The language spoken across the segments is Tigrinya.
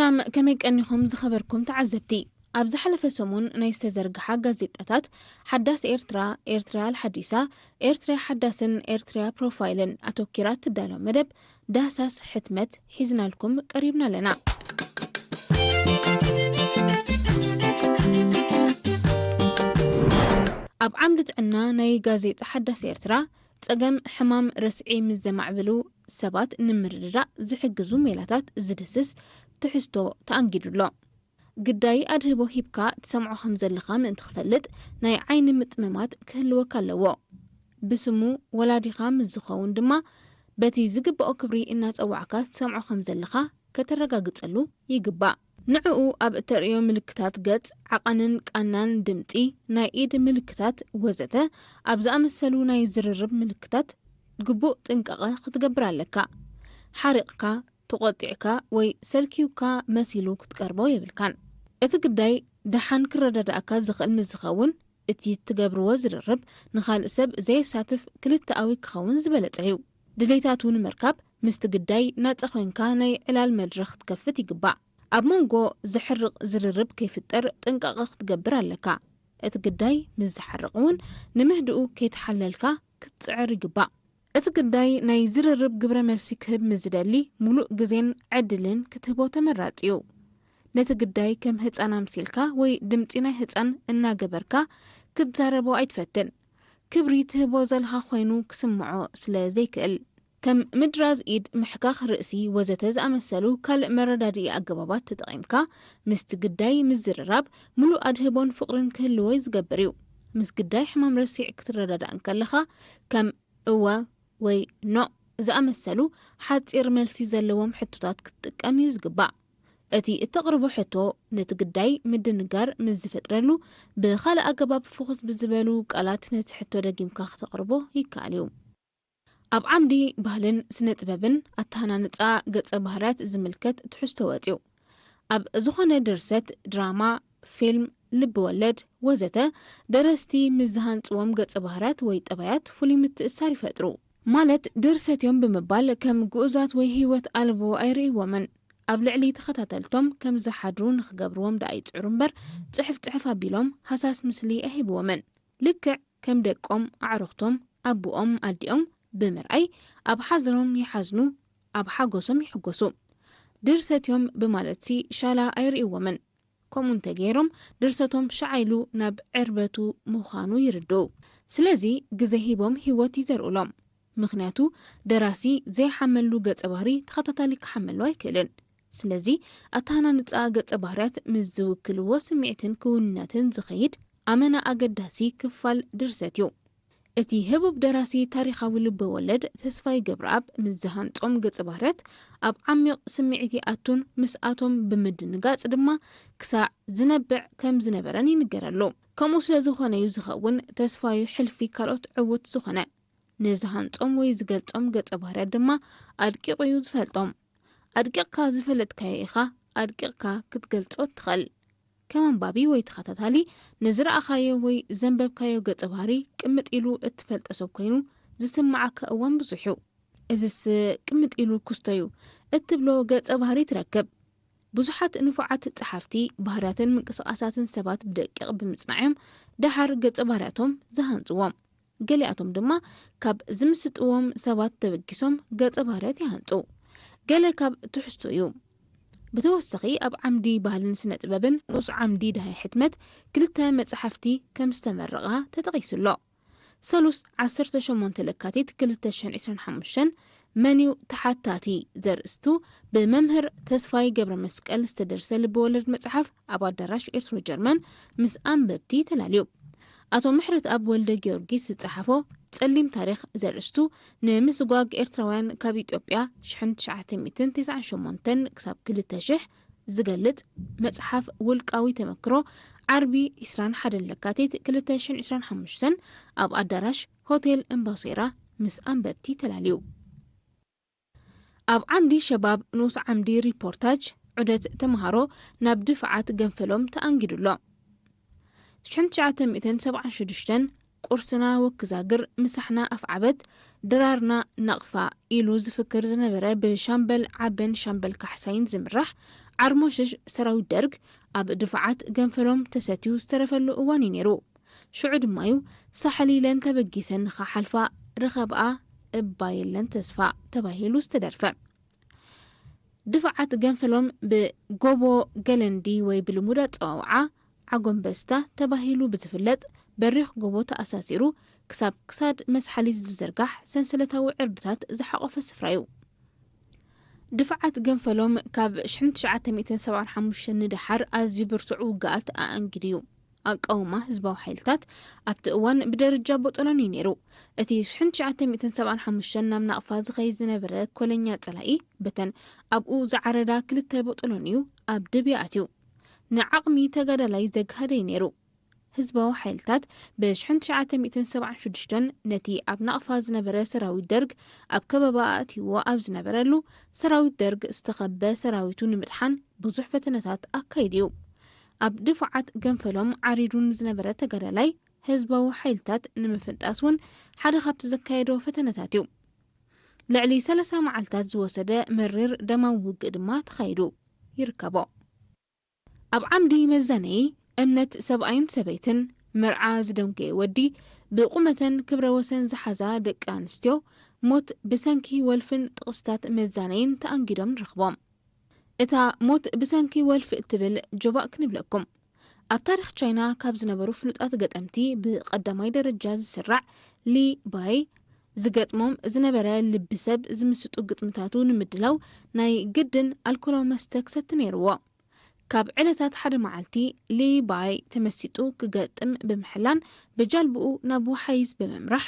ሰላም፣ ከመይ ቀኒኹም ዝኸበርኩም ተዓዘብቲ? ኣብ ዝሓለፈ ሰሙን ናይ ዝተዘርግሓ ጋዜጣታት ሓዳስ ኤርትራ፣ ኤርትራ ኣልሓዲሳ፣ ኤርትራ ሓዳስን ኤርትራ ፕሮፋይልን ኣተኪራ እትዳሎ መደብ ዳህሳስ ሕትመት ሒዝናልኩም ቀሪብና ኣለና። ኣብ ዓምዲ ጥዕና ናይ ጋዜጣ ሓዳስ ኤርትራ፣ ጸገም ሕማም ረስዒ ምስ ዘማዕብሉ ሰባት ንምርድዳእ ዝሕግዙ ሜላታት ዝድስስ ትሕዝቶ ተኣንጊዱ ኣሎ። ግዳይ ኣድህቦ ሂብካ ትሰምዖ ከም ዘለኻ ምእንቲ ክፈልጥ፣ ናይ ዓይኒ ምጥምማት ክህልወካ ኣለዎ። ብስሙ ወላዲኻ ምስ ዝኸውን ድማ፣ በቲ ዝግብኦ ክብሪ እናጸዋዕካ ትሰምዖ ከም ዘለኻ ከተረጋግጸሉ ይግባእ። ንዕኡ ኣብ እተርእዮ ምልክታት ገጽ፣ ዓቐንን ቃናን ድምጺ፣ ናይ ኢድ ምልክታት ወዘተ፣ ኣብ ዝኣመሰሉ ናይ ዝርርብ ምልክታት ግቡእ ጥንቃቐ ክትገብር ኣለካ። ሓሪቕካ፣ ተቖጢዕካ ወይ ሰልኪውካ መሲሉ ክትቀርቦ የብልካን። እቲ ግዳይ ደሓን ክረዳድኣካ ዝኽእል ምስ ዝኸውን፣ እቲ እትገብርዎ ዝርርብ ንኻልእ ሰብ ዘየሳትፍ ክልተኣዊ ክኸውን ዝበለጸ እዩ። ድሌታቱ ንምርካብ ምስቲ ግዳይ ናጻ ኮይንካ ናይ ዕላል መድረኽ ክትከፍት ይግባእ። ኣብ መንጎ ዘሕርቕ ዝርርብ ከይፍጠር ጥንቃቐ ክትገብር ኣለካ። እቲ ግዳይ ምስ ዝሓርቕ እውን ንምህድኡ ከይተሓለልካ ክትጽዕር ይግባእ። እቲ ግዳይ ናይ ዝርርብ ግብረ መልሲ ክህብ ምስ ዝደሊ፣ ሙሉእ ግዜን ዕድልን ክትህቦ ተመራጺ እዩ። ነቲ ግዳይ ከም ህጻን ኣምሲልካ ወይ ድምጺ ናይ ህጻን እናገበርካ ክትዛረቦ ኣይትፈትን። ክብሪ ትህቦ ዘለኻ ኮይኑ ክስምዖ ስለ ዘይክእል። ከም ምድራዝ ኢድ፣ ምሕካኽ ርእሲ ወዘተ ዝኣመሰሉ ካልእ መረዳድኢ ኣገባባት ተጠቒምካ ምስቲ ግዳይ ምዝርራብ፣ ሙሉእ ኣድህቦን ፍቕርን ክህልዎ ዝገብር እዩ። ምስ ግዳይ ሕማም ረሲዕ ክትረዳዳእ እንከለኻ፣ ከም እወ ወይ ኖእ ዝኣመሰሉ ሓጺር መልሲ ዘለዎም ሕቶታት ክትጥቀም እዩ ዝግባእ። እቲ እተቕርቦ ሕቶ ነቲ ግዳይ ምድንጋር ምስ ዝፈጥረሉ፣ ብኻልእ ኣገባብ ፍኹስ ብዝበሉ ቃላት ነቲ ሕቶ ደጊምካ ክተቕርቦ ይከኣል እዩ። ኣብ ዓምዲ ባህልን ስነ ጥበብን ኣተሃናንጻ ገጸ ባህርያት ዝምልከት ትሕዝቶ ወጺኡ። ኣብ ዝኾነ ድርሰት፣ ድራማ፣ ፊልም፣ ልቢ ወለድ ወዘተ፣ ደረስቲ ምስ ዝሃንጽዎም ገጸ ባህርያት ወይ ጠባያት ፍሉይ ምትእሳር ይፈጥሩ። ማለት ድርሰት እዮም ብምባል ከም ግኡዛት ወይ ህይወት ኣልቦ ኣይርእይዎምን። ኣብ ልዕሊ ተኸታተልቶም ከም ዝሓድሩ ንኽገብርዎም ደኣ ይጽዕሩ እምበር፣ ጽሕፍ ጽሕፍ ኣቢሎም ሃሳስ ምስሊ ኣይህብዎምን። ልክዕ ከም ደቆም፣ ኣዕሩኽቶም፣ ኣቦኦም፣ ኣዲኦም ብምርኣይ ኣብ ሓዘኖም ይሓዝኑ፣ ኣብ ሓጎሶም ይሕጎሱ። ድርሰት እዮም ብማለትሲ ሻላ ኣይርእይዎምን። ከምኡ እንተገይሮም ድርሰቶም ሻዓ ኢሉ ናብ ዕርበቱ ምዃኑ ይርድኡ። ስለዚ ግዜ ሂቦም ህይወት ይዘርእሎም። ምኽንያቱ ደራሲ ዘይሓመሉ ገጸ ባህሪ ተኸታታሊ ክሓመሉ ኣይክእልን። ስለዚ ኣተሃናንጻ ገጸ ባህርያት ምስ ዝውክልዎ ስምዒትን ክውንነትን ዝኸይድ ኣመና ኣገዳሲ ክፋል ድርሰት እዩ። እቲ ህቡብ ደራሲ ታሪኻዊ ልበ ወለድ ተስፋይ ገብረኣብ ምስ ዝሃንጾም ገጸ ባህርያት ኣብ ዓሚቕ ስምዒት ይኣቱን ምስኣቶም ብምድንጋጽ ድማ ክሳዕ ዝነብዕ ከም ዝነበረን ይንገረሉ። ከምኡ ስለ ዝኾነ እዩ ዝኸውን ተስፋዩ ሕልፊ ካልኦት ዕዉት ዝኾነ። ንዝሃንጾም ወይ ዝገልጾም ገጸ ባህርያት ድማ ኣድቂቑ እዩ ዝፈልጦም። ኣድቂቕካ ዝፈለጥካዮ ኢኻ ኣድቂቕካ ክትገልጾ እትኽእል። ከም ኣንባቢ ወይ ተኸታታሊ፣ ንዝረኣኻዮ ወይ ዘንበብካዮ ገጸ ባህሪ ቅምጥ ኢሉ እትፈልጦ ሰብ ኮይኑ ዝስምዓካ እዋን ብዙሕ እዩ። እዝስ ቅምጥ ኢሉ ክስቶ እዩ እትብሎ ገጸ ባህሪ ትረክብ። ብዙሓት ንፉዓት ጸሓፍቲ ባህርያትን ምንቅስቓሳትን ሰባት ብደቂቕ ብምጽናዕ እዮም ደሓር ገጸ ባህርያቶም ዝሃንጽዎም። ገሊኣቶም ድማ ካብ ዝምስጥዎም ሰባት ተበጊሶም ገጸ ባህርያት ይሃንጹ። ገለ ካብ ትሕዝቶ እዩ። ብተወሳኺ ኣብ ዓምዲ ባህልን ስነ ጥበብን ንኡስ ዓምዲ ደሃይ ሕትመት ክልተ መጻሕፍቲ ከም ዝተመረቓ ተጠቒሱ ኣሎ። ሰሉስ ዓሰርተ ሸሞንተ ለካቲት ክልተ ሽሕን ዕስራን ሓሙሽተን መን እዩ ተሓታቲ ዘርእስቱ ብመምህር ተስፋይ ገብረ መስቀል ዝተደርሰ ልበወለድ መጽሓፍ ኣብ ኣዳራሽ ኤርትሮ ጀርመን ምስ ኣንበብቲ ተላልዩ። ኣቶ ምሕረትኣብ ወልደ ጊዮርጊስ ዝጸሓፎ ጸሊም ታሪኽ ዘርእስቱ ንምስጓግ ኤርትራውያን ካብ ኢትዮጵያ ሽሕን ትሽዓተ ሚእትን ተስዓን ሸሞንተን ክሳብ ክልተ ሽሕ ዝገልጽ መጽሓፍ ውልቃዊ ተመክሮ ዓርቢ ዕስራን ሓደን ለካቲት ክልተ ሽሕን ዕስራን ሓሙሽተን ኣብ ኣዳራሽ ሆቴል እምባሴራ ምስ ኣንበብቲ ተላልዩ። ኣብ ዓምዲ ሸባብ ንኡስ ዓምዲ ሪፖርታጅ ዑደት ተምሃሮ ናብ ድፍዓት ገንፈሎም ተኣንጊዱ ኣሎ። ሽሕን ትሽዓተ ሚእትን ሰብዓን ሽዱሽተን ቁርስና ወክዛግር፣ ምሳሕና ኣፍዓበት፣ ድራርና ናቕፋ ኢሉ ዝፍክር ዝነበረ ብሻምበል ዓበን ሻምበል ካሕሳይን ዝምራሕ ዓርሞሸሽ ሰራዊት ደርግ ኣብ ድፋዓት ገንፈሎም ተሰትዩ ዝተረፈሉ እዋን እዩ ነይሩ። ሽዑ ድማ እዩ ሳሕል ኢለን ተበጊሰን ንኸሓልፋ ርኸብኣ እባ የለን ተስፋ ተባሂሉ ዝተደርፈ። ድፋዓት ገንፈሎም ብጎቦ ገለንዲ ወይ ብልሙድ ኣጸዋውዓ ዓጎንበስታ ተባሂሉ ብዝፍለጥ በሪኽ ጎቦ ተኣሳሲሩ ክሳብ ክሳድ መስሓሊት ዝዝርጋሕ ሰንሰለታዊ ዕርድታት ዝሓቖፈ ስፍራ እዩ። ድፋዓት ገንፈሎም ካብ ሽሕን ትሽዓተ ሚእትን ሰብዓን ሓሙሽተን ንደሓር ኣዝዩ ብርቱዕ ውግኣት ኣኣንጊዱ እዩ። ኣቃውማ ህዝባዊ ሓይልታት ኣብቲ እዋን ብደረጃ ቦጦሎኒ ነይሩ። እቲ ሽሕን ትሽዓተ ሚእትን ሰብዓን ሓሙሽተን ናብ ናቕፋ ዝኸይድ ዝነበረ ኮለኛ ጸላኢ በተን ኣብኡ ዝዓረዳ ክልተ ቦጦሎኒዩ ኣብ ድብያ ኣትዩ። ንዓቕሚ ተጋዳላይ ዘግሃደ እዩ ነይሩ። ህዝባዊ ሓይልታት ብ ሽሕን ትሽዓተ ሚእትን ሰብዓን ሽዱሽተን ነቲ ኣብ ናቕፋ ዝነበረ ሰራዊት ደርግ ኣብ ከበባ ኣእትይዎ ኣብ ዝነበረሉ፣ ሰራዊት ደርግ ዝተኸበ ሰራዊቱ ንምድሓን ብዙሕ ፈተነታት ኣካይዱ እዩ። ኣብ ድፋዓት ገንፈሎም ዓሪዱ ንዝነበረ ተጋዳላይ ህዝባዊ ሓይልታት ንምፍንጣስ እውን ሓደ ካብቲ ዘካየዶ ፈተነታት እዩ። ልዕሊ ሰላሳ መዓልታት ዝወሰደ መሪር ደማዊ ውግእ ድማ ተኻይዱ ይርከቦ። ኣብ ዓምዲ መዛነዪ እምነት ሰብኣይን ሰበይትን፣ መርዓ ዝደንጎየ ወዲ፣ ብቁመተን ክብረ ወሰን ዝሓዛ ደቂ ኣንስትዮ፣ ሞት ብሰንኪ ወልፍን ጥቕስታት መዛነይን ተኣንጊዶም ንረኽቦም። እታ ሞት ብሰንኪ ወልፊ እትብል ጆባእ ክንብለኩም። ኣብ ታሪኽ ቻይና ካብ ዝነበሩ ፍሉጣት ገጠምቲ ብቐዳማይ ደረጃ ዝስራዕ ሊ ባይ ዝገጥሞም ዝነበረ ልቢ ሰብ ዝምስጡ ግጥምታቱ ንምድላው ናይ ግድን ኣልኮላዊ መስተ ክሰቲ ነይርዎ። ካብ ዕለታት ሓደ መዓልቲ ሊ ባይ ተመሲጡ ክገጥም ብምሕላን ብጃልብኡ ናብ ወሓይዝ ብምምራሕ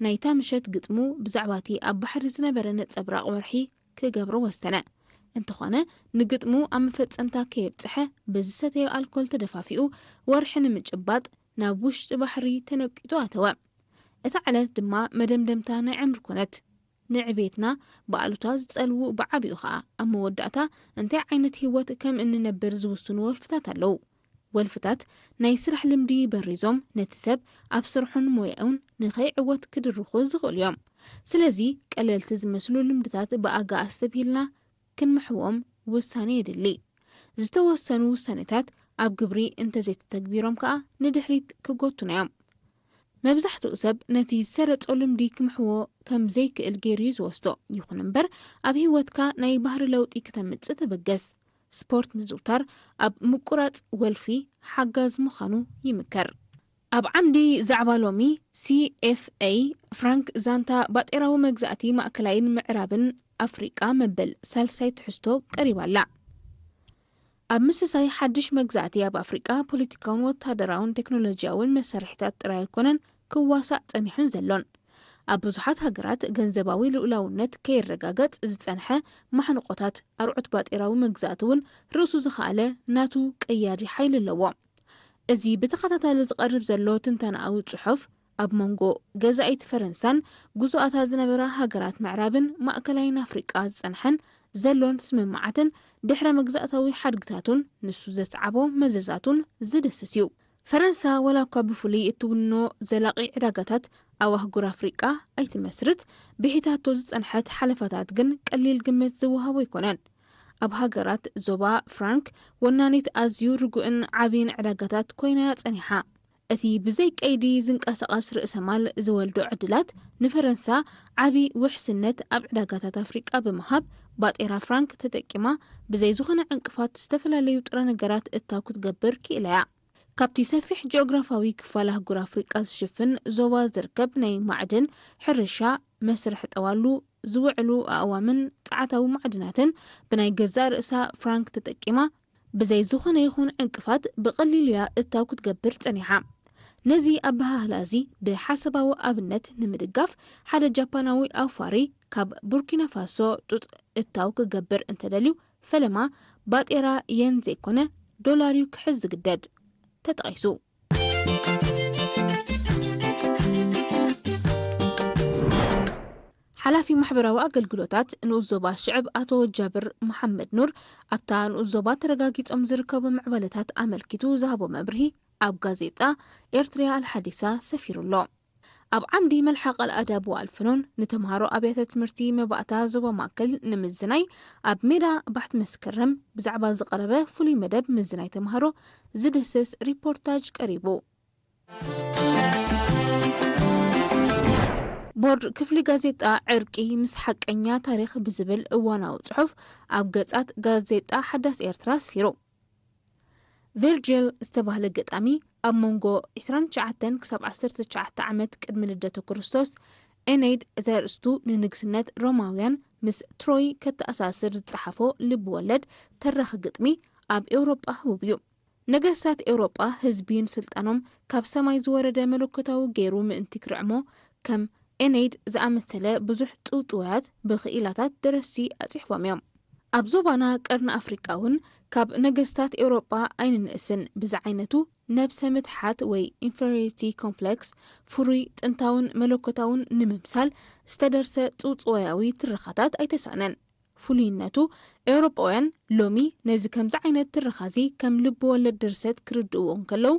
ናይታ ምሸት ግጥሙ ብዛዕባ እቲ ኣብ ባሕሪ ዝነበረ ነጸብራቕ ወርሒ ክገብሮ ወሰነ። እንተኾነ ንግጥሙ ኣብ መፈጸምታ ከየብጽሐ ብዝሰተዮ ኣልኮል ተደፋፊኡ ወርሒ ንምጭባጥ ናብ ውሽጢ ባሕሪ ተነቂጡ ኣተወ። እታ ዕለት ድማ መደምደምታ ናይ ዕምሪ ኮነት። ንዕቤትና ብኣሉታ ዝጸልዉ ብዓቢኡ ኸኣ ኣብ መወዳእታ እንታይ ዓይነት ህይወት ከም እንነብር ዝውስኑ ወልፍታት ኣለዉ። ወልፍታት ናይ ስራሕ ልምዲ በሪዞም ነቲ ሰብ ኣብ ስርሑን ሞያኡን ንኸይዕወት ክድርኹ ዝኽእሉ እዮም። ስለዚ ቀለልቲ ዝመስሉ ልምድታት ብኣጋ ኣስተብሂልና ክንምሕዎም ውሳኔ የድሊ። ዝተወሰኑ ውሳኔታት ኣብ ግብሪ እንተዘይተተግቢሮም ከኣ ንድሕሪት ክጎቱና እዮም። መብዛሕትኡ ሰብ ነቲ ዝሰረጾ ልምዲ ክምሕዎ ከም ዘይክእል ገይሩ እዩ ዝወስዶ። ይኹን እምበር ኣብ ህይወትካ ናይ ባህሪ ለውጢ ክተምጽእ ተበገስ። ስፖርት ምዝውታር ኣብ ምቁራጽ ወልፊ ሓጋዝ ምዃኑ ይምከር። ኣብ ዓምዲ ዛዕባ ሎሚ፣ ሲ ኤፍ ኤ ፍራንክ ዛንታ ባጤራዊ መግዛእቲ ማእከላይን ምዕራብን ኣፍሪቃ መበል ሳልሳይ ትሕዝቶ ቀሪባ ኣላ። ኣብ ምስሳይ ሓድሽ መግዛእቲ ኣብ ኣፍሪቃ ፖለቲካውን ወታደራውን ቴክኖሎጂያውን መሳርሒታት ጥራይ ኣይኮነን ክዋሳእ ጸኒሑን ዘሎን። ኣብ ብዙሓት ሃገራት ገንዘባዊ ልኡላውነት ከይረጋገጽ ዝጸንሐ ማሕንቆታት ኣርዑት ባጤራዊ መግዛእቲ እውን ርእሱ ዝኸኣለ ናቱ ቀያዲ ሓይሊ ኣለዎ። እዚ ብተኸታታሊ ዝቐርብ ዘሎ ትንተናኣዊ ጽሑፍ ኣብ መንጎ ገዛኢት ፈረንሳን ግዙኣታ ዝነበራ ሃገራት ምዕራብን ማእከላይን ኣፍሪቃ ዝጸንሐን ዘሎን ስምምዓትን ድሕረ መግዛእታዊ ሓድግታቱን ንሱ ዘስዓቦ መዘዛቱን ዝድስስ እዩ። ፈረንሳ ዋላ እኳ ብፍሉይ እትውንኖ ዘላቒ ዕዳጋታት ኣብ ኣህጉር ኣፍሪቃ ኣይትመስርት፣ ብሒታቶ ዝጸንሐት ሓለፋታት ግን ቀሊል ግምት ዝወሃቦ ኣይኮነን። ኣብ ሃገራት ዞባ ፍራንክ ወናኒት ኣዝዩ ርጉእን ዓብይን ዕዳጋታት ኮይና እያ ጸኒሓ። እቲ ብዘይ ቀይዲ ዝንቀሳቐስ ርእሰ ማል ዝወልዶ ዕድላት ንፈረንሳ ዓቢ ውሕስነት ኣብ ዕዳጋታት ኣፍሪቃ ብምሃብ፣ ባጤራ ፍራንክ ተጠቂማ ብዘይ ዝኾነ ዕንቅፋት ዝተፈላለዩ ጥረ ነገራት እታው ክትገብር ክኢላ እያ። ካብቲ ሰፊሕ ጂኦግራፋዊ ክፋል ኣህጉር ኣፍሪቃ ዝሽፍን ዞባ ዝርከብ ናይ ማዕድን፣ ሕርሻ፣ መስርሕ ጠዋሉ ዝውዕሉ ኣእዋምን ጸዓታዊ ማዕድናትን ብናይ ገዛእ ርእሳ ፍራንክ ተጠቂማ ብዘይ ዝኾነ ይኹን ዕንቅፋት ብቐሊሉ እያ እታው ክትገብር ጸኒሓ። ነዚ ኣበሃህላ እዚ ብሓሳባዊ ኣብነት ንምድጋፍ፣ ሓደ ጃፓናዊ ኣውፋሪ ካብ ቡርኪና ፋሶ ጡጥ እታው ክገብር እንተደልዩ፣ ፈለማ ባጤራ የን ዘይኮነ ዶላር እዩ ክሕዝ ዝግደድ። ተጠቒሱ። ሓላፊ ማሕበራዊ ኣገልግሎታት ንኡስ ዞባ ሽዕብ ኣቶ ጃብር መሓመድ ኑር ኣብታ ንኡስ ዞባ ተረጋጊጾም ዝርከቡ ምዕባለታት ኣመልኪቱ ዝሃቦ መብርሂ ኣብ ጋዜጣ ኤርትሪያ ኣልሓዲሳ ሰፊሩ ኣሎ። ኣብ ዓምዲ መልሓቕ ኣልኣዳብ ወኣልፍኖን ንተምሃሮ ኣብያተ ትምህርቲ መባእታ ዞባ ማእከል ንምዝናይ ኣብ ሜዳ ባሕቲ መስከረም ብዛዕባ ዝቐረበ ፍሉይ መደብ ምዝናይ ተምሃሮ ዝድህስስ ሪፖርታጅ ቀሪቡ። ቦርድ ክፍሊ ጋዜጣ ዕርቂ ምስ ሓቀኛ ታሪኽ ብዝብል እዋናዊ ጽሑፍ ኣብ ገጻት ጋዜጣ ሓዳስ ኤርትራ ኣስፊሩ። ቪርጅል ዝተባህለ ገጣሚ ኣብ መንጎ ዕስራን ትሽዓተን ክሳብ ዓሰርተ ትሽዓተ ዓመት ቅድሚ ልደተ ክርስቶስ ኤነይድ ዘርእስቱ ንንግስነት ሮማውያን ምስ ትሮይ ከተኣሳስር ዝጸሓፎ ልብ ወለድ ተራኺ ግጥሚ ኣብ ኤውሮጳ ህቡብ እዩ። ነገስታት ኤውሮጳ ህዝቢን ስልጣኖም ካብ ሰማይ ዝወረደ መለኮታዊ ገይሩ ምእንቲ ክርዕሞ ከም ኤነይድ ዝኣመሰለ ብዙሕ ጽውጽዋያት ብኽኢላታት ደረስቲ ኣጽሕፎም እዮም። ኣብ ዞባና ቀርኒ ኣፍሪቃ እውን ካብ ነገስታት ኤውሮጳ ኣይንንእስን። ብዚ ዓይነቱ ነብሰ ምትሓት ወይ ኢንፌሪዮሪቲ ኮምፕለክስ ፍሩይ ጥንታውን መለኮታውን ንምምሳል ዝተደርሰ ጽውጽዋያዊ ትረኻታት ኣይተሳእነን። ፍሉይነቱ ኤውሮጳውያን ሎሚ ነዚ ከምዚ ዓይነት ትረኻዚ ከም ልብ ወለድ ድርሰት ክርድእዎ እንከለዉ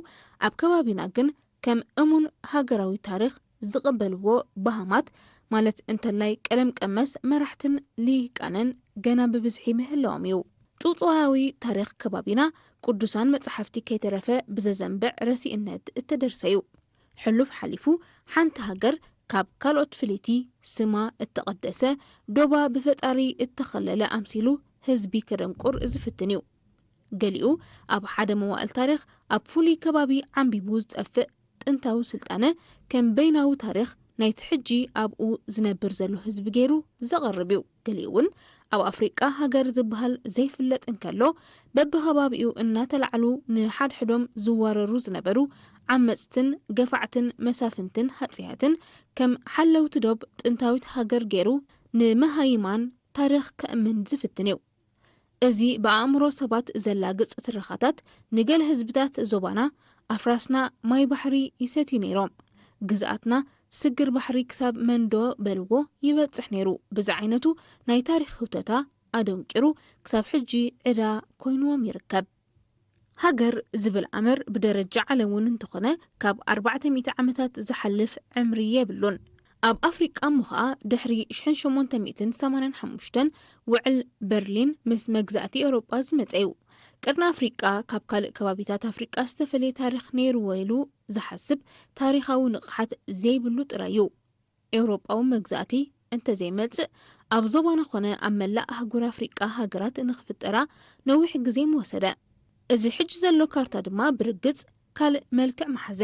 ኣብ ከባቢና ግን ከም እሙን ሃገራዊ ታሪኽ ዝቕበልዎ በሃማት ማለት እንተላይ ቀደም ቀመስ መራሕትን ልሂቃንን ገና ብብዝሒ ምህላዎም እዩ። ጽውጽዋያዊ ታሪኽ ከባቢና ቅዱሳን መጻሕፍቲ ከይተረፈ ብዘዘንብዕ ረሲእነት እተደርሰ እዩ። ሕሉፍ ሓሊፉ ሓንቲ ሃገር ካብ ካልኦት ፍልይቲ ስማ እተቐደሰ ዶባ ብፈጣሪ እተኸለለ ኣምሲሉ ህዝቢ ከደንቁር ዝፍትን እዩ። ገሊኡ ኣብ ሓደ መዋእል ታሪኽ ኣብ ፍሉይ ከባቢ ዓንቢቡ ዝጠፍእ ጥንታዊ ስልጣነ ከም በይናዊ ታሪኽ ናይቲ ሕጂ ኣብኡ ዝነብር ዘሎ ህዝቢ ገይሩ ዘቐርብ እዩ። ገሊኡ እውን ኣብ ኣፍሪቃ ሃገር ዝበሃል ዘይፍለጥ እንከሎ በብኸባቢኡ እናተላዕሉ ንሓድሕዶም ዝዋረሩ ዝነበሩ ዓመፅትን ገፋዕትን መሳፍንትን ሃፀያትን ከም ሓለውቲ ዶብ ጥንታዊት ሃገር ገይሩ ንመሃይማን ታሪኽ ከእምን ዝፍትን እዩ። እዚ ብኣእምሮ ሰባት ዘላግጽ ትረኻታት ንገለ ህዝብታት ዞባና ኣፍራስና ማይ ባሕሪ ይሰትዩ ነይሮም፣ ግዝኣትና ስግር ባሕሪ ክሳብ መንዶ በልዎ ይበጽሕ ነይሩ ብዝዓይነቱ ናይ ታሪኽ ህውተታ ኣደንቂሩ ክሳብ ሕጂ ዕዳ ኮይንዎም ይርከብ። ሃገር ዝብል ኣምር ብደረጃ ዓለም እውን እንተኾነ ካብ ኣርባዕተ ሚእቲ ዓመታት ዝሓልፍ ዕምሪ የብሉን። ኣብ ኣፍሪቃ እሞ ኸኣ ድሕሪ ሽሕን ሸሞንተ ሚእትን ሰማንያን ሓሙሽተን ውዕል በርሊን ምስ መግዛእቲ ኤውሮጳ ዝመጸ እዩ። ቅርኒ ኣፍሪቃ ካብ ካልእ ከባቢታት ኣፍሪቃ ዝተፈለየ ታሪኽ ነይርዎ ኢሉ ዝሓስብ ታሪኻዊ ንቕሓት ዘይብሉ ጥራይ እዩ። ኤውሮጳዊ መግዛእቲ እንተዘይመጽእ ኣብ ዞባና ኾነ ኣብ መላእ ኣህጉር ኣፍሪቃ ሃገራት ንኽፍጠራ ነዊሕ ግዜ ምወሰደ። እዚ ሕጂ ዘሎ ካርታ ድማ ብርግጽ ካልእ መልክዕ መሓዘ።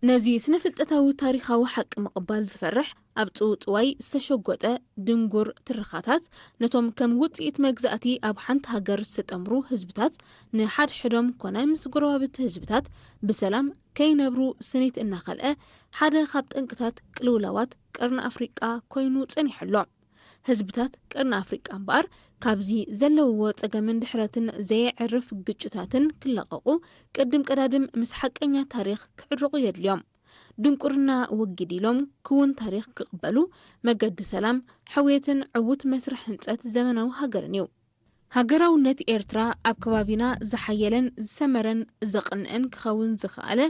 ነዚ ስነ-ፍልጠታዊ ታሪኻዊ ሓቂ ምቕባል ዝፈርሕ ኣብ ጽውጽዋይ ዝተሸጎጠ ድንጉር ትረኻታት ነቶም ከም ውጽኢት መግዛእቲ ኣብ ሓንቲ ሃገር ዝተጠምሩ ህዝብታት ንሓድሕዶም ኮነ ምስ ጎረባብቲ ህዝብታት ብሰላም ከይነብሩ ስኒት እናኸልአ ሓደ ካብ ጠንቅታት ቅልውላዋት ቀርኒ ኣፍሪቃ ኮይኑ ጸኒሑ ኣሎ። ህዝብታት ቀርኒ ኣፍሪቃ እምበኣር ካብዚ ዘለውዎ ጸገምን ድሕረትን ዘየዕርፍ ግጭታትን ክለቐቑ ቅድም ቀዳድም ምስ ሓቀኛ ታሪኽ ክዕርቑ የድልዮም። ድንቁርና ወጊድ ኢሎም ክውን ታሪኽ ክቕበሉ መገዲ ሰላም፣ ሕውየትን ዕዉት መስርሕ ህንጸት ዘመናዊ ሃገርን እዩ። ሃገራውነት ኤርትራ ኣብ ከባቢና ዝሓየለን ዝሰመረን ዘቕንእን ክኸውን ዝኸኣለ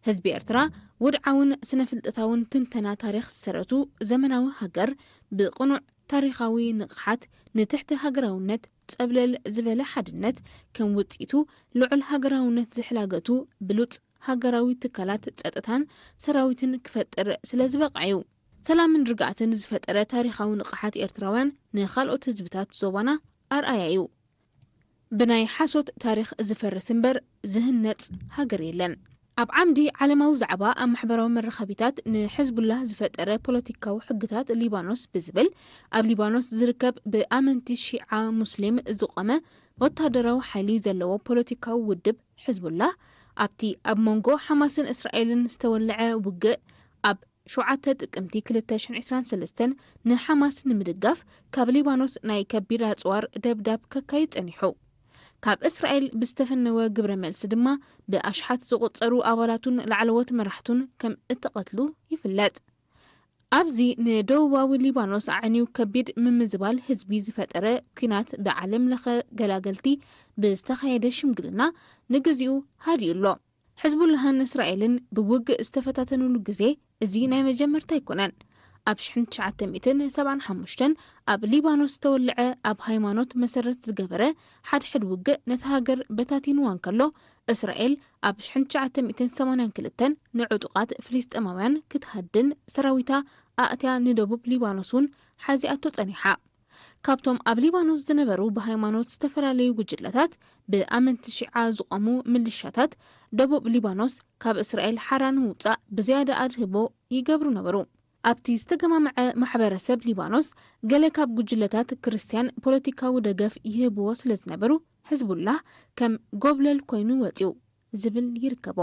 ህዝቢ ኤርትራ ውድዓውን ስነ-ፍልጠታውን ትንተና ታሪኽ ዝሰረቱ ዘመናዊ ሃገር ብቕኑዕ ታሪኻዊ ንቕሓት ንትሕቲ ሃገራውነት ጸብለል ዝበለ ሓድነት ከም ውጽኢቱ ልዑል ሃገራውነት ዝሕላገቱ ብሉጽ ሃገራዊ ትካላት ጸጥታን ሰራዊትን ክፈጥር ስለ ዝበቕዐ እዩ። ሰላምን ርግኣትን ዝፈጠረ ታሪኻዊ ንቕሓት ኤርትራውያን ንኻልኦት ህዝብታት ዞባና ኣርኣያ እዩ። ብናይ ሓሶት ታሪኽ ዝፈርስ እምበር ዝህነጽ ሃገር የለን። ኣብ ዓምዲ ዓለማዊ ዛዕባ ኣብ ማሕበራዊ መራኸቢታት ንሕዝቡላህ ዝፈጠረ ፖለቲካዊ ሕግታት ሊባኖስ ብዝብል ኣብ ሊባኖስ ዝርከብ ብኣመንቲ ሺዓ ሙስሊም ዝቖመ ወታደራዊ ሓይሊ ዘለዎ ፖለቲካዊ ውድብ ሕዝቡላህ ኣብቲ ኣብ መንጎ ሓማስን እስራኤልን ዝተወለዐ ውግእ ኣብ ሸውዓተ ጥቅምቲ ክልተ ሽሕን ዕስራን ሰለስተን ንሓማስ ንምድጋፍ ካብ ሊባኖስ ናይ ከቢድ ኣጽዋር ደብዳብ ከካይድ ጸኒሑ። ካብ እስራኤል ብዝተፈነወ ግብረ መልሲ ድማ ብኣሽሓት ዝቑጸሩ ኣባላቱን ላዕለዎት መራሕቱን ከም እተቐትሉ ይፍለጥ። ኣብዚ ንደቡባዊ ሊባኖስ ኣዕንዩ ከቢድ ምምዝባል ህዝቢ ዝፈጠረ ኲናት ብዓለም ለኸ ገላገልቲ ብዝተኻየደ ሽምግልና ንግዚኡ ሃዲኡ ኣሎ። ሕዝቡላህን እስራኤልን ብውግእ ዝተፈታተኑሉ ግዜ እዚ ናይ መጀመርታ ኣይኮነን። ኣብ ሽሕን ትሽዓተ ሚእትን ሰብዓን ሓሙሽተን ኣብ ሊባኖስ ዝተወልዐ ኣብ ሃይማኖት መሰረት ዝገበረ ሓድሕድ ውግእ ነቲ ሃገር በታቲንዋ እንከሎ፣ እስራኤል ኣብ ሽሕን ትሽዓተ ሚእትን ሰማንያን ክልተን ንዕጡቓት ፍልስጤማውያን ክትሃድን ሰራዊታ ኣእትያ ንደቡብ ሊባኖስ እውን ሓዚኣቶ ጸኒሓ። ካብቶም ኣብ ሊባኖስ ዝነበሩ ብሃይማኖት ዝተፈላለዩ ጉጅለታት ብኣመንቲ ሺዓ ዝቖሙ ምልሻታት ደቡብ ሊባኖስ ካብ እስራኤል ሓራ ንምውጻእ ብዝያዳ ኣድህቦ ይገብሩ ነበሩ። ኣብቲ ዝተገማመዐ ማሕበረሰብ ሊባኖስ ገለ ካብ ጉጅለታት ክርስትያን ፖለቲካዊ ደገፍ ይህብዎ ስለ ዝነበሩ፣ ሕዝቡላህ ከም ጎብለል ኮይኑ ወጺኡ ዝብል ይርከቦ።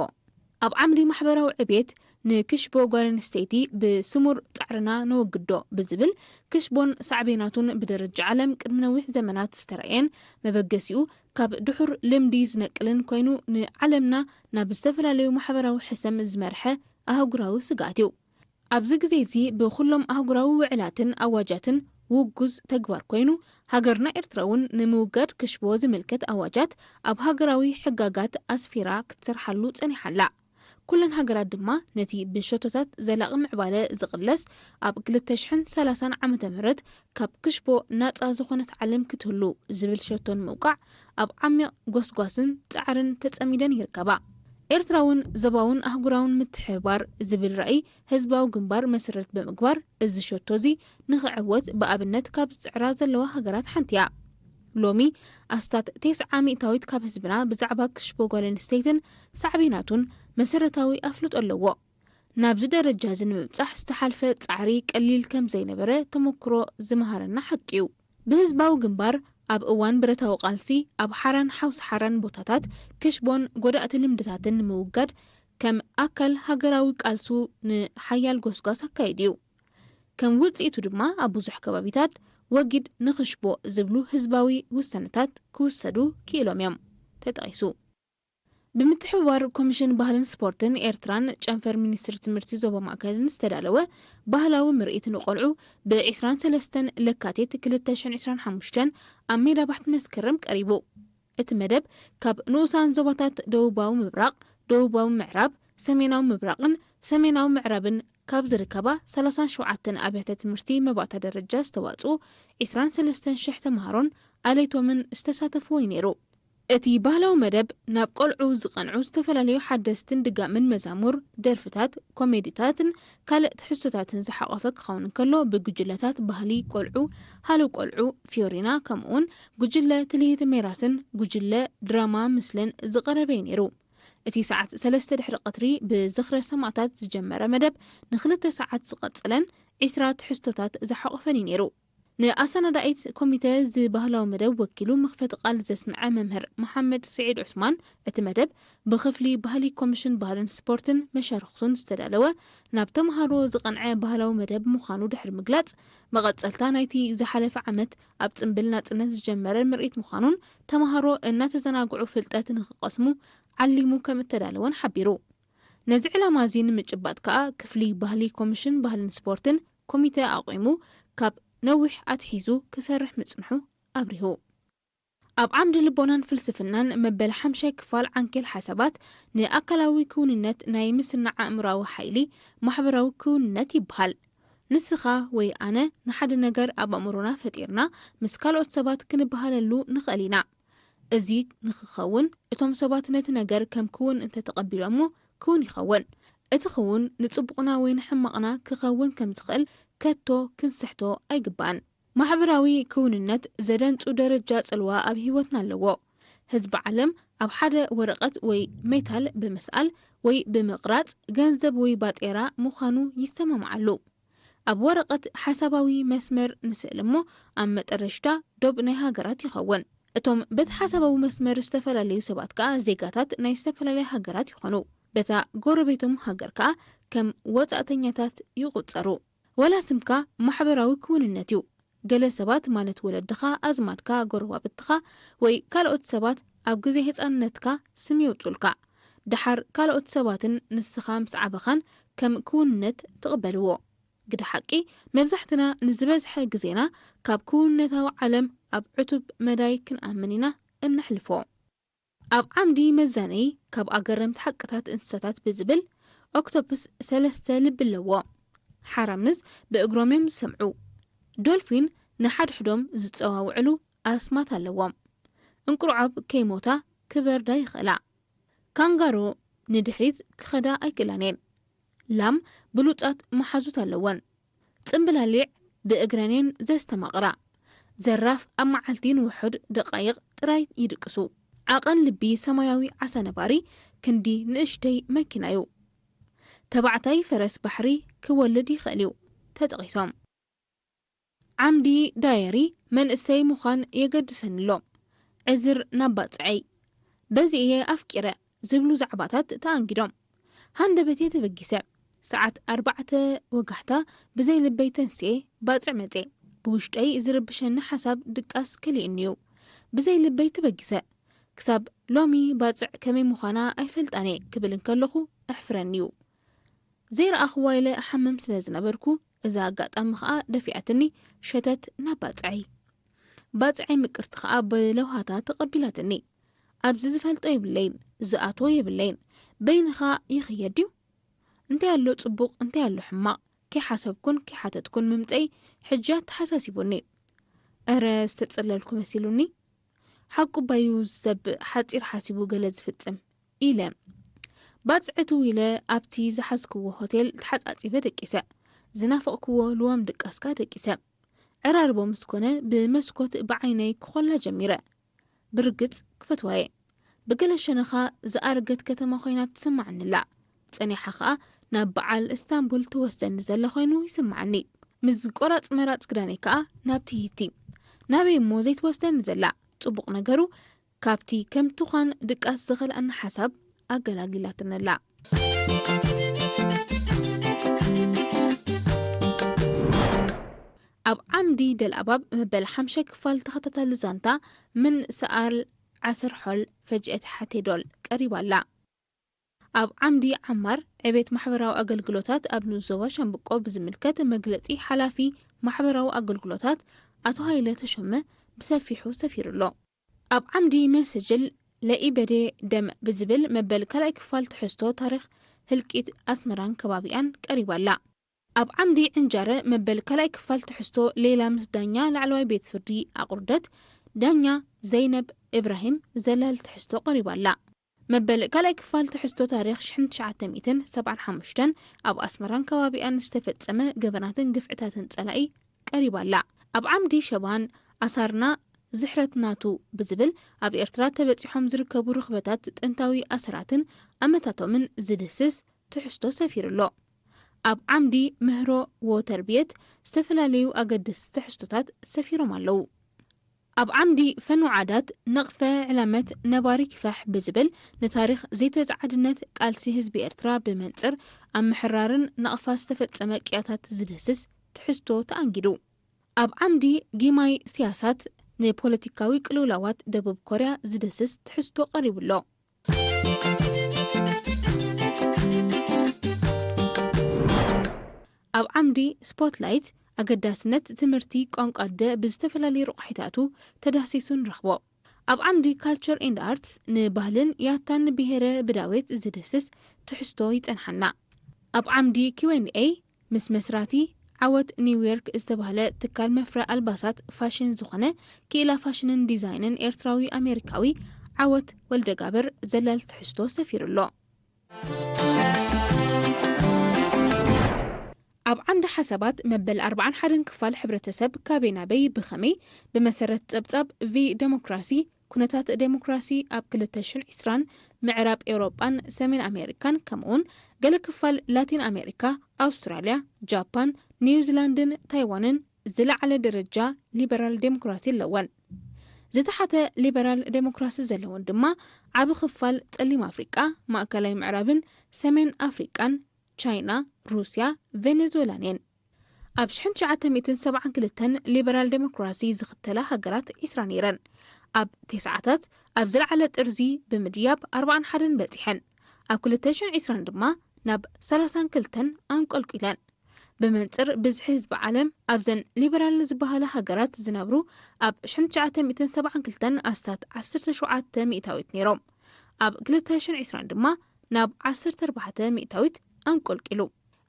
ኣብ ዓምዲ ማሕበራዊ ዕብየት ንክሽቦ ጓል ኣንስተይቲ ብስሙር ጻዕርና ነወግዶ ብዝብል ክሽቦን ሳዕቤናቱን ብደረጃ ዓለም ቅድሚ ነዊሕ ዘመናት ዝተረእየን መበገሲኡ ካብ ድሑር ልምዲ ዝነቅልን ኮይኑ ንዓለምና ናብ ዝተፈላለዩ ማሕበራዊ ሕሰም ዝመርሐ ኣህጉራዊ ስግኣት እዩ። ኣብዚ ግዜ እዚ ብኹሎም ኣህጉራዊ ውዕላትን ኣዋጃትን ውጉዝ ተግባር ኮይኑ፣ ሃገርና ኤርትራ እውን ንምውጋድ ክሽቦ ዝምልከት ኣዋጃት ኣብ ሃገራዊ ሕጋጋት ኣስፊራ ክትሰርሓሉ ጸኒሓ ኣላ። ኩለን ሃገራት ድማ ነቲ ብሸቶታት ዘላቒ ምዕባለ ዝቕለስ ኣብ ክልተ ሽሕን ሰላሳን ዓመተ ምህረት ካብ ክሽቦ ናጻ ዝኾነት ዓለም ክትህሉ ዝብል ሸቶ ንምውቃዕ ኣብ ዓሚቕ ጎስጓስን ጻዕርን ተጸሚደን ይርከባ። ኤርትራውን ዞባውን ኣህጉራውን ምትሕብባር ዝብል ራእይ ህዝባዊ ግንባር መሰረት ብምግባር እዚ ሸቶ እዚ ንኽዕወት ብኣብነት ካብ ዝጽዕራ ዘለዋ ሃገራት ሓንቲ እያ። ሎሚ ኣስታት ተስዓ ሚእታዊት ካብ ህዝብና ብዛዕባ ክሽቦ ጓል ኣንስተይትን ሳዕቤናቱን መሰረታዊ ኣፍልጦ ኣለዎ። ናብዚ ደረጃ እዚ ንምብጻሕ ዝተሓልፈ ጻዕሪ ቀሊል ከም ዘይነበረ ተመክሮ ዝመሃረና ሓቂ እዩ። ብህዝባዊ ግንባር ኣብ እዋን ብረታዊ ቃልሲ ኣብ ሓራን ሓውሲ ሓራን ቦታታት ክሽቦን ጎዳእቲ ልምድታትን ንምውጋድ ከም ኣካል ሃገራዊ ቃልሱ ንሓያል ጎስጓስ ኣካይዱ እዩ። ከም ውጽኢቱ ድማ ኣብ ብዙሕ ከባቢታት ወጊድ ንኽሽቦ ዝብሉ ህዝባዊ ውሳነታት ክውሰዱ ክኢሎም እዮም። ተጠቒሱ። ብምትሕብባር ኮሚሽን ባህልን ስፖርትን ኤርትራን ጨንፈር ሚኒስትሪ ትምህርቲ ዞባ ማእከልን ዝተዳለወ ባህላዊ ምርኢት ንቆልዑ ብ ዕስራን ሰለስተን ለካቲት ክልተ ሽሕን ዕስራን ሓሙሽተን ኣብ ሜዳ ባሕቲ መስከረም ቀሪቡ። እቲ መደብ ካብ ንኡሳን ዞባታት ደቡባዊ ምብራቕ፣ ደቡባዊ ምዕራብ፣ ሰሜናዊ ምብራቕን ሰሜናዊ ምዕራብን ካብ ዝርከባ ሰላሳን ሸውዓተን ኣብያተ ትምህርቲ መባእታ ደረጃ ዝተዋጽኡ ዕስራን ሰለስተን ሽሕ ተምሃሮን ኣለይቶምን ዝተሳተፍዎ እዩ ነይሩ። እቲ ባህላዊ መደብ ናብ ቆልዑ ዝቐንዑ ዝተፈላለዩ ሓደስትን ድጋምን መዛሙር፣ ደርፍታት፣ ኮሜዲታትን ካልእ ትሕዝቶታትን ዝሓቖፈ ክኸውን እንከሎ፣ ብጉጅለታት ባህሊ ቆልዑ፣ ሃሎ ቆልዑ፣ ፊዮሪና፣ ከምኡውን ጉጅለ ትልሂት ሜራስን ጉጅለ ድራማ ምስልን ዝቐረበ እዩ ነይሩ። እቲ ሰዓት ሰለስተ ድሕሪ ቀትሪ ብዝኽረ ሰማእታት ዝጀመረ መደብ ንኽልተ ሰዓት ዝቐጸለን ዒስራ ትሕዝቶታት ዝሓቖፈን እዩ ነይሩ። ንኣሰናዳኢት ኮሚተ እዚ ባህላዊ መደብ ወኪሉ መኽፈቲ ቃል ዘስምዐ መምህር መሓመድ ስዒድ ዑስማን፣ እቲ መደብ ብክፍሊ ባህሊ ኮሚሽን ባህልን ስፖርትን መሻርኽቱን ዝተዳለወ ናብ ተምሃሮ ዝቐንዐ ባህላዊ መደብ ምዃኑ ድሕሪ ምግላጽ፣ መቐጸልታ ናይቲ ዝሓለፈ ዓመት ኣብ ጽምብል ናጽነት ዝጀመረ ምርኢት ምዃኑን ተምሃሮ እናተዘናግዑ ፍልጠት ንኽቐስሙ ዓሊሙ ከም እተዳለወን ሓቢሩ። ነዚ ዕላማ እዚ ንምጭባጥ ከኣ ክፍሊ ባህሊ ኮሚሽን ባህልን ስፖርትን ኮሚተ ኣቑሙ ካብ ነዊሕ ኣትሒዙ ክሰርሕ ምጽንሑ ኣብሪሁ። ኣብ ዓምዲ ልቦናን ፍልስፍናን መበል ሓምሻይ ክፋል ዓንኬል ሓሳባት ንኣካላዊ ክውንነት ናይ ምስናዕ ኣእምሮኣዊ ሓይሊ ማሕበራዊ ክውንነት ይበሃል። ንስኻ ወይ ኣነ ንሓደ ነገር ኣብ ኣእምሮና ፈጢርና ምስ ካልኦት ሰባት ክንበሃለሉ ንኽእል ኢና። እዚ ንኽኸውን እቶም ሰባት ነቲ ነገር ከም ክውን እንተተቐቢሎሞ ክውን ይኸውን። እቲ ክውን ንጽቡቕና ወይ ንሕማቕና ክኸውን ከም ዝኽእል ከቶ ክንስሕቶ ኣይግባእን። ማሕበራዊ ክውንነት ዘደንጹ ደረጃ ጽልዋ ኣብ ህይወትና ኣለዎ። ህዝቢ ዓለም ኣብ ሓደ ወረቐት ወይ ሜታል ብምስኣል ወይ ብምቕራጽ ገንዘብ ወይ ባጤራ ምዃኑ ይሰማምዓሉ። ኣብ ወረቐት ሓሳባዊ መስመር ንስእል እሞ ኣብ መጠረሽታ ዶብ ናይ ሃገራት ይኸውን። እቶም በቲ ሓሳባዊ መስመር ዝተፈላለዩ ሰባት ከኣ ዜጋታት ናይ ዝተፈላለያ ሃገራት ይኾኑ። በታ ጎረቤቶም ሃገር ከኣ ከም ወጻእተኛታት ይቑጸሩ። ወላ ስምካ ማሕበራዊ ክውንነት እዩ። ገለ ሰባት ማለት ወለድኻ፣ ኣዝማድካ፣ ጎረባብትኻ ወይ ካልኦት ሰባት ኣብ ግዜ ህጻንነትካ ስም የውጹልካ። ደሓር ካልኦት ሰባትን ንስኻ ምስ ዓበኻን ከም ክውንነት ትቕበልዎ። ግደ ሓቂ፣ መብዛሕትና ንዝበዝሐ ግዜና ካብ ክውንነታዊ ዓለም ኣብ ዕቱብ መዳይ ክንኣምን ኢና እነሕልፎ። ኣብ ዓምዲ መዛነዪ ካብ ኣገረምቲ ሓቅታት እንስሳታት ብዝብል ኦክቶፕስ ሰለስተ ልቢ ኣለዎ። ሓራምዝ ብእግሮም እዮም ዝሰምዑ። ዶልፊን ንሓድሕዶም ዝጸዋውዕሉ ኣስማት ኣለዎም። እንቁርዖብ ከይሞታ ክበርዳ ይኽእላ። ካንጋሮ ንድሕሪት ክኸዳ ኣይክእላን እየን። ላም ብሉጻት መሓዙት ኣለወን። ጽምብላሊዕ ብእግረን እየን ዘስተማቕራ። ዘራፍ ኣብ መዓልቲ ንውሑድ ደቓይቕ ጥራይ ይድቅሱ። ዓቐን ልቢ ሰማያዊ ዓሳ ነባሪ ክንዲ ንእሽተይ መኪና እዩ። ተባዕታይ ፈረስ ባሕሪ ክወልድ ይኽእል እዩ። ተጠቒሶም። ዓምዲ ዳየሪ መንእሰይ ምዃን የገድሰኒ ኣሎ። ዕዝር ናብ ባጽዐይ። በዚ እየ ኣፍቂረ ዝብሉ ዛዕባታት ተኣንጊዶም። ሃንደበተይ ተበጊሰ። ሰዓት ኣርባዕተ ወጋሕታ ብዘይ ልበይ ተንስኤ ባጽዕ መጼ። ብውሽጠይ ዝርብሸኒ ሓሳብ ድቃስ ከሊእኒ እዩ። ብዘይ ልበይ ተበጊሰ። ክሳብ ሎሚ ባጽዕ ከመይ ምዃና ኣይፈልጣን እየ ክብል እንከለኹ ኣሕፍረኒ እዩ። ዘይረኣኽዋ ኢለ እሓምም ስለ ዝነበርኩ፣ እዛ ኣጋጣሚ ኸኣ ደፊኣትኒ ሸተት ናብ ባጽዐይ። ባጽዐይ ምቅርቲ ኸኣ ብለውሃታ ተቐቢላትኒ። ኣብዚ ዝፈልጦ የብለይን፣ ዝኣትዎ የብለይን። በይንኻ ይኽየድ ድዩ? እንታይ ኣሎ ጽቡቕ፣ እንታይ ኣሎ ሕማቕ? ከይሓሰብኩን ከይሓተትኩን ምምጸይ ሕጂ ኣተሓሳሲቡኒ። እረ ዝተጸለልኩ መሲሉኒ። ሓቁ ባዩ ሰብ ሓጺር ሓሲቡ ገለ ዝፍጽም ኢለ። ባጽዕቱ ኢለ ኣብቲ ዝሓዝክዎ ሆቴል ተሓጻጺበ ደቂሰ። ዝናፈቕክዎ ልዋም ድቃስካ ደቂሰ። ዕራርቦ ምስ ኮነ ብመስኮት ብዓይነይ ክኾላ ጀሚረ። ብርግጽ ክፈትዋ እየ። ብገለ ሸነኻ ዝኣረገት ከተማ ኮይና ትስምዓኒ ኣላ። ጸኒሓ ኸኣ ናብ በዓል እስታንቡል ትወስደኒ ዘላ ኮይኑ ይስምዓኒ። ምስ ቆራጽ መራጽ ክዳነይ ከኣ ናብቲ ሂቲ። ናበይ እሞ ዘይትወስደኒ ዘላ? ጽቡቕ ነገሩ ካብቲ ከም ትዃን ድቃስ ዝኸልኣኒ ሓሳብ ኣገላጊላትኒ ኣላ። ኣብ ዓምዲ ደልኣባብ መበል ሓምሻይ ክፋል ተኸታታሊ ዛንታ ምን ሰኣል ዓሰር ሖል ፈጅኤት ሓቴዶል ቀሪባ ኣላ። ኣብ ዓምዲ ዓማር ዕቤት ማሕበራዊ ኣገልግሎታት ኣብ ንኡስ ዞባ ሻምብቆ ብዝምልከት መግለጺ ሓላፊ ማሕበራዊ ኣገልግሎታት ኣቶ ሃይለ ተሾመ ብሰፊሑ ሰፊሩ ኣሎ። ኣብ ዓምዲ መሰጅል ለኢበዴ ደም ብዝብል መበል ካልኣይ ክፋል ትሕዝቶ ታሪኽ ህልቂት ኣስመራን ከባቢኣን ቀሪባ ኣላ። ኣብ ዓምዲ ዕንጃረ መበል ካልኣይ ክፋል ትሕዝቶ ሌላ ምስ ዳኛ ላዕለዋይ ቤት ፍርዲ ኣቑርደት ዳኛ ዘይነብ እብራሂም ዘላል ትሕዝቶ ቀሪባ ኣላ። መበል ካልኣይ ክፋል ትሕዝቶ ታሪኽ ሽሕን ትሽዓተ ሚእትን ሰብዓን ሓሙሽተን ኣብ ኣስመራን ከባቢኣን ዝተፈጸመ ገበናትን ግፍዕታትን ጸላኢ ቀሪባ ኣላ። ኣብ ዓምዲ ሸባን ኣሳርና ዝሕረት ናቱ ብዝብል ኣብ ኤርትራ ተበጺሖም ዝርከቡ ርኽበታት ጥንታዊ ኣሰራትን ኣመታቶምን ዝድህስስ ትሕዝቶ ሰፊሩ ኣሎ። ኣብ ዓምዲ ምህሮ ወተርብየት ዝተፈላለዩ ኣገደስቲ ትሕዝቶታት ሰፊሮም ኣለዉ። ኣብ ዓምዲ ፈኑ ዓዳት ነቕፈ ዕላመት ነባሪ ኪፋሕ ብዝብል ንታሪኽ ዘይተጻዓድነት ቃልሲ ህዝቢ ኤርትራ ብመንጽር ኣብ ምሕራርን ናቕፋ ዝተፈጸመ ቅያታት ዝድህስስ ትሕዝቶ ተኣንጊዱ። ኣብ ዓምዲ ጊማይ ስያሳት ንፖለቲካዊ ቅልውላዋት ደቡብ ኮርያ ዝድህስስ ትሕዝቶ ቀሪቡ ኣሎ። ኣብ ዓምዲ ስፖትላይት ኣገዳስነት ትምህርቲ ቋንቋ ኣደ ብዝተፈላለዩ ረቋሒታቱ ተዳህሲሱ ንረኽቦ። ኣብ ዓምዲ ካልቸር ኤንድ ኣርትስ ንባህልን ያታን ብሄረ ብዳዌት ዝድህስስ ትሕዝቶ ይጸንሓና። ኣብ ዓምዲ ኪው ኤንድ ኤይ ምስ መስራቲ ዓወት ኒውዮርክ ዝተባህለ ትካል መፍረ ኣልባሳት ፋሽን ዝኾነ ክኢላ ፋሽንን ዲዛይንን ኤርትራዊ ኣሜሪካዊ ዓወት ወልደጋብር ዘላል ትሕዝቶ ሰፊሩ ኣሎ። ኣብ ዓምዲ ሓሳባት መበል ኣርብዓን ሓደን ክፋል ሕብረተሰብ ካበይ ናበይ ብኸመይ ብመሰረት ጸብጻብ ቪ ደሞክራሲ ኩነታት ደሞክራሲ ኣብ ክልተ ሽሕን ዕስራን ምዕራብ ኤውሮጳን ሰሜን ኣሜሪካን ከምኡውን ገለ ክፋል ላቲን ኣሜሪካ፣ ኣውስትራልያ፣ ጃፓን፣ ኒውዚላንድን ታይዋንን ዝለዓለ ደረጃ ሊበራል ዴሞክራሲ ኣለወን። ዝተሓተ ሊበራል ዴሞክራሲ ዘለወን ድማ ዓቢ ክፋል ጸሊም ኣፍሪቃ፣ ማእከላይ ምዕራብን ሰሜን ኣፍሪቃን፣ ቻይና፣ ሩስያ፣ ቬኔዙዌላን እየን። ኣብ ሽሕን ትሽዓተ ሚእትን ሰብዓን ክልተን ሊበራል ዴሞክራሲ ዝኽተላ ሃገራት ዒስራ ነይረን። ኣብ ተስዓታት ኣብ ዝለዓለ ጥርዚ ብምድያብ ኣርብዓን ሓደን በጺሐን። ኣብ ክልተ ሽሕን ዕስራን ድማ ናብ ሰላሳን ክልተን ኣንቆልቂለን። ብመንጽር ብዝሒ ህዝቢ ዓለም ኣብዘን ሊበራል ዝበሃላ ሃገራት ዝነብሩ ኣብ ሽሕን ትሽዓተ ሚእትን ሰብዓን ክልተን ኣስታት ዓሰርተ ሸውዓተ ሚእታዊት ነይሮም። ኣብ ክልተ ሽሕን ዕስራን ድማ ናብ ዓሰርተ ኣርባዕተ ሚእታዊት ኣንቆልቂሉ።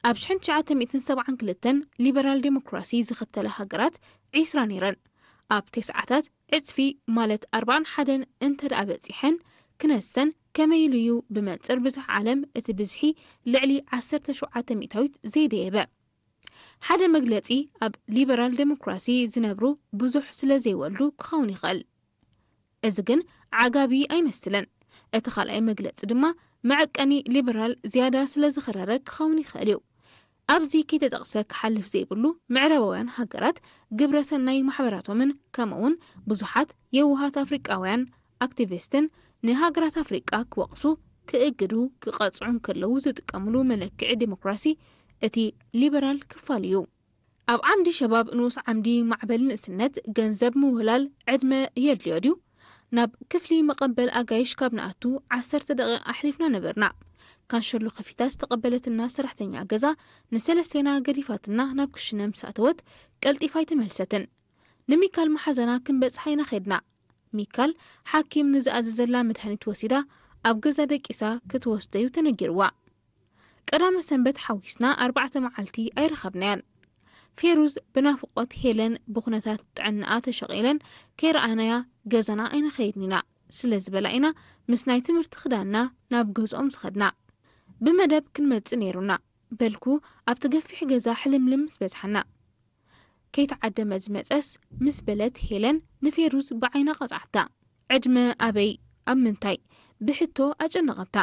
ኣብ ሽሕን ትሽዓተ ሚእትን ሰብዓን ክልተን ሊበራል ዴሞክራሲ ዝኽተላ ሃገራት ዒስራ ነይረን። ኣብ ተስዓታት ዕጽፊ ማለት ኣርባዓን ሓደን እንተ ደኣ በጺሐን ክነሰን ከመይ ኢሉ እዩ ብመንጽር ብዝሒ ዓለም እቲ ብዝሒ ልዕሊ ዓሰርተ ሸውዓተ ሚእታዊት ዘይደየበ? ሓደ መግለጺ ኣብ ሊበራል ዴሞክራሲ ዝነብሩ ብዙሕ ስለ ዘይወልዱ ክኸውን ይኽእል። እዚ ግን ዓጋቢ ኣይመስልን። እቲ ካልኣይ መግለጺ ድማ መዐቀኒ ሊበራል ዝያዳ ስለ ዝኸረረ ክኸውን ይኽእል እዩ። ኣብዚ ከይተጠቕሰ ክሓልፍ ዘይብሉ ምዕራባውያን ሃገራት ግብረ ሰናይ ማሕበራቶምን ከምኡውን ብዙሓት የዋሃት ኣፍሪቃውያን ኣክቲቪስትን ንሃገራት ኣፍሪቃ ክወቕሱ፣ ክእግዱ፣ ክቐጽዑ እንከለዉ ዝጥቀምሉ መለክዒ ዴሞክራሲ እቲ ሊበራል ክፋል እዩ። ኣብ ዓምዲ ሸባብ ንኡስ ዓምዲ ማዕበል ንእስነት ገንዘብ ምውህላል ዕድመ የድልዮ ድዩ? ናብ ክፍሊ መቐበል ኣጋይሽ ካብ ንኣቱ ዓሰርተ ደቂቕ ኣሕሊፍና ነበርና። ካንሸሎ ከፊታ ዝተቐበለትና ሰራሕተኛ ገዛ ንሰለስቴና ገዲፋትና ናብ ክሽነ ምስ ኣተወት ቀልጢፋ ኣይተመልሰትን። ንሚካል መሓዛና ክንበጽሓ ኢና ኸድና። ሚካል ሓኪም ንዝኣዘዘላ መድሃኒት ወሲዳ ኣብ ገዛ ደቂሳ ክትወስደዩ ተነጊርዋ። ቀዳመ ሰንበት ሓዊስና ኣርባዕተ መዓልቲ ኣይረኸብናያን። ፌሩዝ ብናፍቖት ሄለን ብኹነታት ጥዕናኣ ተሸቒለን ከይረኣናያ ገዛና ኣይንኸይድን ኢና ስለ ዝበላ ኢና ምስ ናይ ትምህርቲ ክዳንና ናብ ገዝኦም ዝኸድና። ብመደብ ክንመጽእ ነይሩና በልኩ ኣብቲ ገፊሕ ገዛ ሕልምልም ምስ በጽሓና። ከይተዓደመ ዝመጸስ ምስ በለት ሄለን ንፌሩዝ ብዓይና ቀጽዓታ። ዕድመ ኣበይ ኣብ ምንታይ ብሕቶ ኣጨነቐታ።